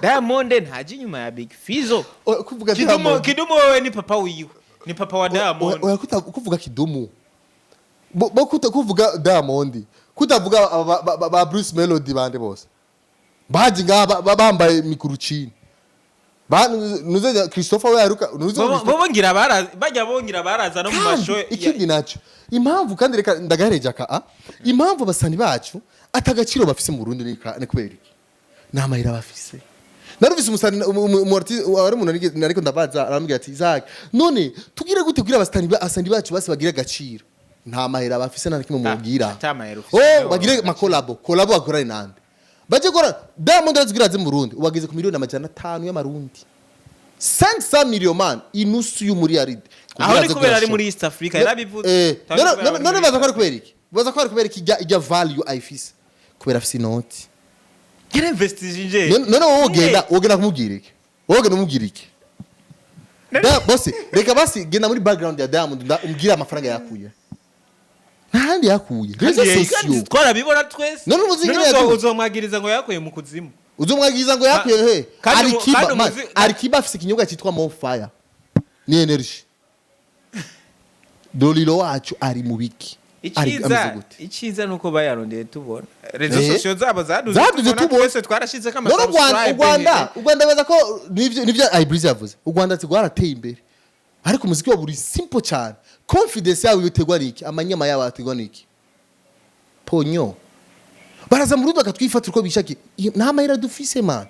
Diamond ntaji inyuma ya Big Fizzo. Oya, kuvuga Kidumu. Diamond. Kidumu wewe ni papa wiwe, ni papa wa Diamond. Oya, kuvuga Kidumu, bo kuvuga Diamond, kutavuga ba Bruce Melody, bande bose baje ngaha bambaye mikurucini, ba nuze Christopher we yaruka nuze. Bo ngira baraza, bajya bongira baraza no mu Kandi masho ikindi naco, impamvu kandi reka ndagahereje aka impamvu abasani bacu atagaciro bafise mu Burundi ni kubera iki? Ni amahera bafise. Narumvise umusani umu artiste ari umuntu nariko ndabaza, arambwira ati: "Isaac, none tugire gute kugira abasani bacu basi bagire agaciro?" Nta mahera bafise, nta na kimwe mubwira. Ata mahera ufise, Oh, nawe bagire wabona. Ma collabo, collabo bakorane nande? Baje gukora Diamond arazibwira aze mu Burundi, ubageze ku 500,000,000 y'amarundi, 500 million man, inusu y'umuriyaride. Aho ni kubera ari muri East Africa, yarabivuze. None baza ko ari kubera iki? Baza ko ari kubera iki? Ijya value ayifise kubera afise inoti. Yarinvestije. None wowe wogenda kumubwira iki? Wowe wogenda umubwira iki? Bose reka basi genda muri background ya Diamond, umbwire amafaranga yakuye. Nta handi yakuye, réseaux sociaux. Twarabibona twese. None umuziki None niyo yaduze. Uzomwagiriza ngo yakuye mu kuzimu? Uzomwagiriza ngo yakuye he? Kandi Alikiba man, Alikiba afise ikinyobwa cyitwa Monfire, ni energy. Dolilo wacu ari mu biki? Ari ameze Icyiza, gute? icyiza nuko bayarondeye tubona réseaux sociaux zabo zaduze. Zaduze tubona. tubona. Twese twarashizeko None u Rwanda, ama u Rwanda, u Rwanda baza ko nivyo Ibreezy yavuze. U Rwanda ati rwarateye imbere, ariko umuziki wabo uri simple cyane. Confidence yabo yotegwa niki? Amanyama yabo ategwa niki? Ponyo baraza mu Burundi bakatwifatira uko bishakiye. Nta mahera dufise man.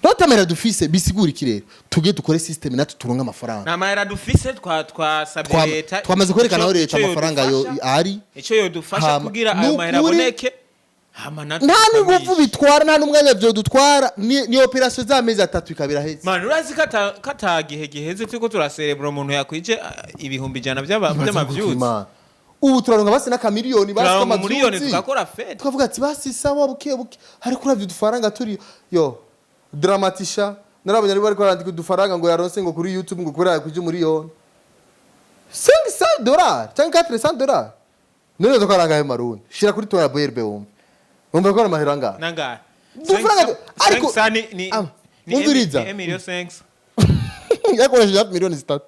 Notamera dufise bisigura iki rero? Tugiye dukore system natwe turonke amafaranga. Nta mahera dufise, twasabye leta Twamaze kwerekana aho leta ico amafaranga yo yodufasha, ari ico yodufasha kugira ayo mahera aboneke, hama natwe Nta n'inguvu tukamisha. bitwara, nta n'umwanya vyodutwara, ni operation z'amezi 3 ikabira heze. Man, urazi ko ata gihe giheze turiko turaserebura umuntu yakwije 100,000 vy'amavyuzi. Imana. Ubu turaronka basi n'akamiliyoni, basi Turaronka umuriyoni, k'amavyuzi. tugakora fete. Tukavuga ati basi sawa, buke buke, ariko uravye udufaranga turi yo dramatisha, narabonye ari bariko barandika udufaranga ngo yaronse ngo kuri YouTube, ngo kubera yakwije umuriyoni, $500 cyangwa $400. None tukaranga ayo marundi, shira kuri tora BRB, wumve ko ari amahera angahe. Nangahe? Udufaranga ariko ni ni umviriza. ni emilio 5. Yakoresheje hafi miliyoni 3.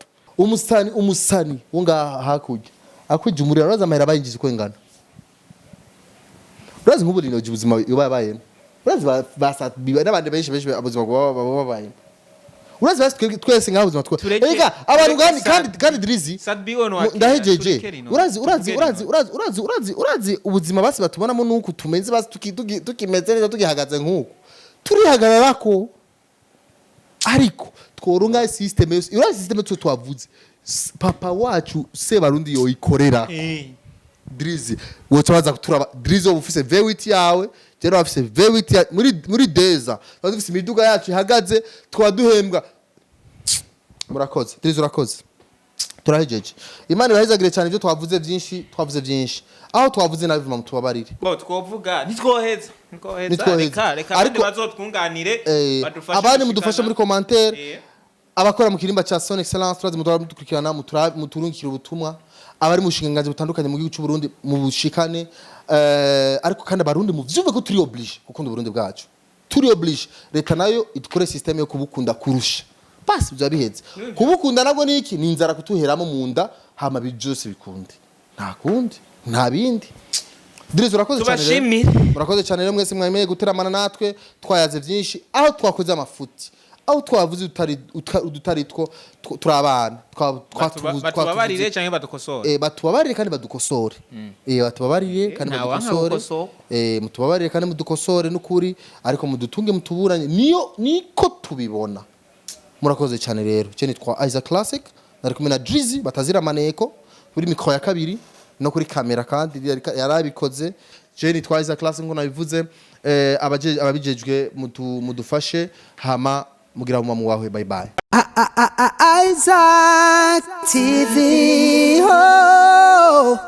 Umusani wo ngaha hakurya akwije umuriro, urazi amahera bayinjiza uko ingana? Urazi nk'ubu rinoji ubuzima yoba yabayemo? Urazi n'abandi benshi benshi ubuzima baba babayemo? Urazi basi twebwe twese ngaha ubuzima Erega abantu Tureke kandi kandi Drizzy Sat-B we no ndahejeje. tureke rino. Urazi Tuvuge urazi rino. urazi ubuzima basi batubonamo nuku tumeze, basi tukimeze neza, tugihagaze nk'uku turihagararako, ariko tworunga system yose. Urazi system twe twavuze, papa wacu Sebarundi yoyikorera. Drizzy woca baza kuturaba. Drizzy, wowe ufise V8 yawe, jero bafise V8 muri deza tuba dufise imiduga yacu ihagaze, twaba duhembwa. Murakoze. Drizzy, urakoze, turahejeje. Imana ibahezagire cyane. Ibyo twavuze byinshi, twavuze byinshi, aho twavuze nabi vuma mutubabarire. Bo twovuga ntitwoheza, Ntitwoheza. reka abandi bazotwunganire, badufashe abandi mudufashe muri gushikana. commentaire. Abakora mu kirimba cha Son Excellence, turazi mutora mudukurikirana, muturungikira ubutumwa. Abari mu bushinganganzi butandukanye mu gihugu cy'u Burundi, mu bushikane. Ariko kandi abarundi muvyumve ko turi obligé gukunda Uburundi bwacu, turi obligé. Leta nayo idukore system yo kubukunda kurusha, basi byaba biheze. Kubukunda nabwo ni iki? Ni inzara kutuheramo mu nda, hama byose bikunde, nta kundi, nta bindi. Drizzy, urakoze cyane rero. Tubashimire. Murakoze cyane rero mwese mwemeye guteramana natwe, twayaze byinshi. Aho twakoze amafuti, aho twavuze udutari two, turi abana. Batubabarire canke badukosore. Batubabarire kandi badukosore. Batubabarire kandi Ntawanka badukosore. gukosora. Mutubabarire kandi mudukosore n'ukuri, ariko mudutunge mutuburanye, niyo niko tubibona. Murakoze cyane rero. Cyo nitwa Isaac Classic, nari kumwe na Drizzy batazira maneko kuri mikro ya kabiri no kuri kamera, kandi yarabikoze. Je nitwa Isaac Classic ngo nabivuze. Ababijejwe mudufashe, hama mugira mu wawe. Bye bye. Isaac TV. Oh.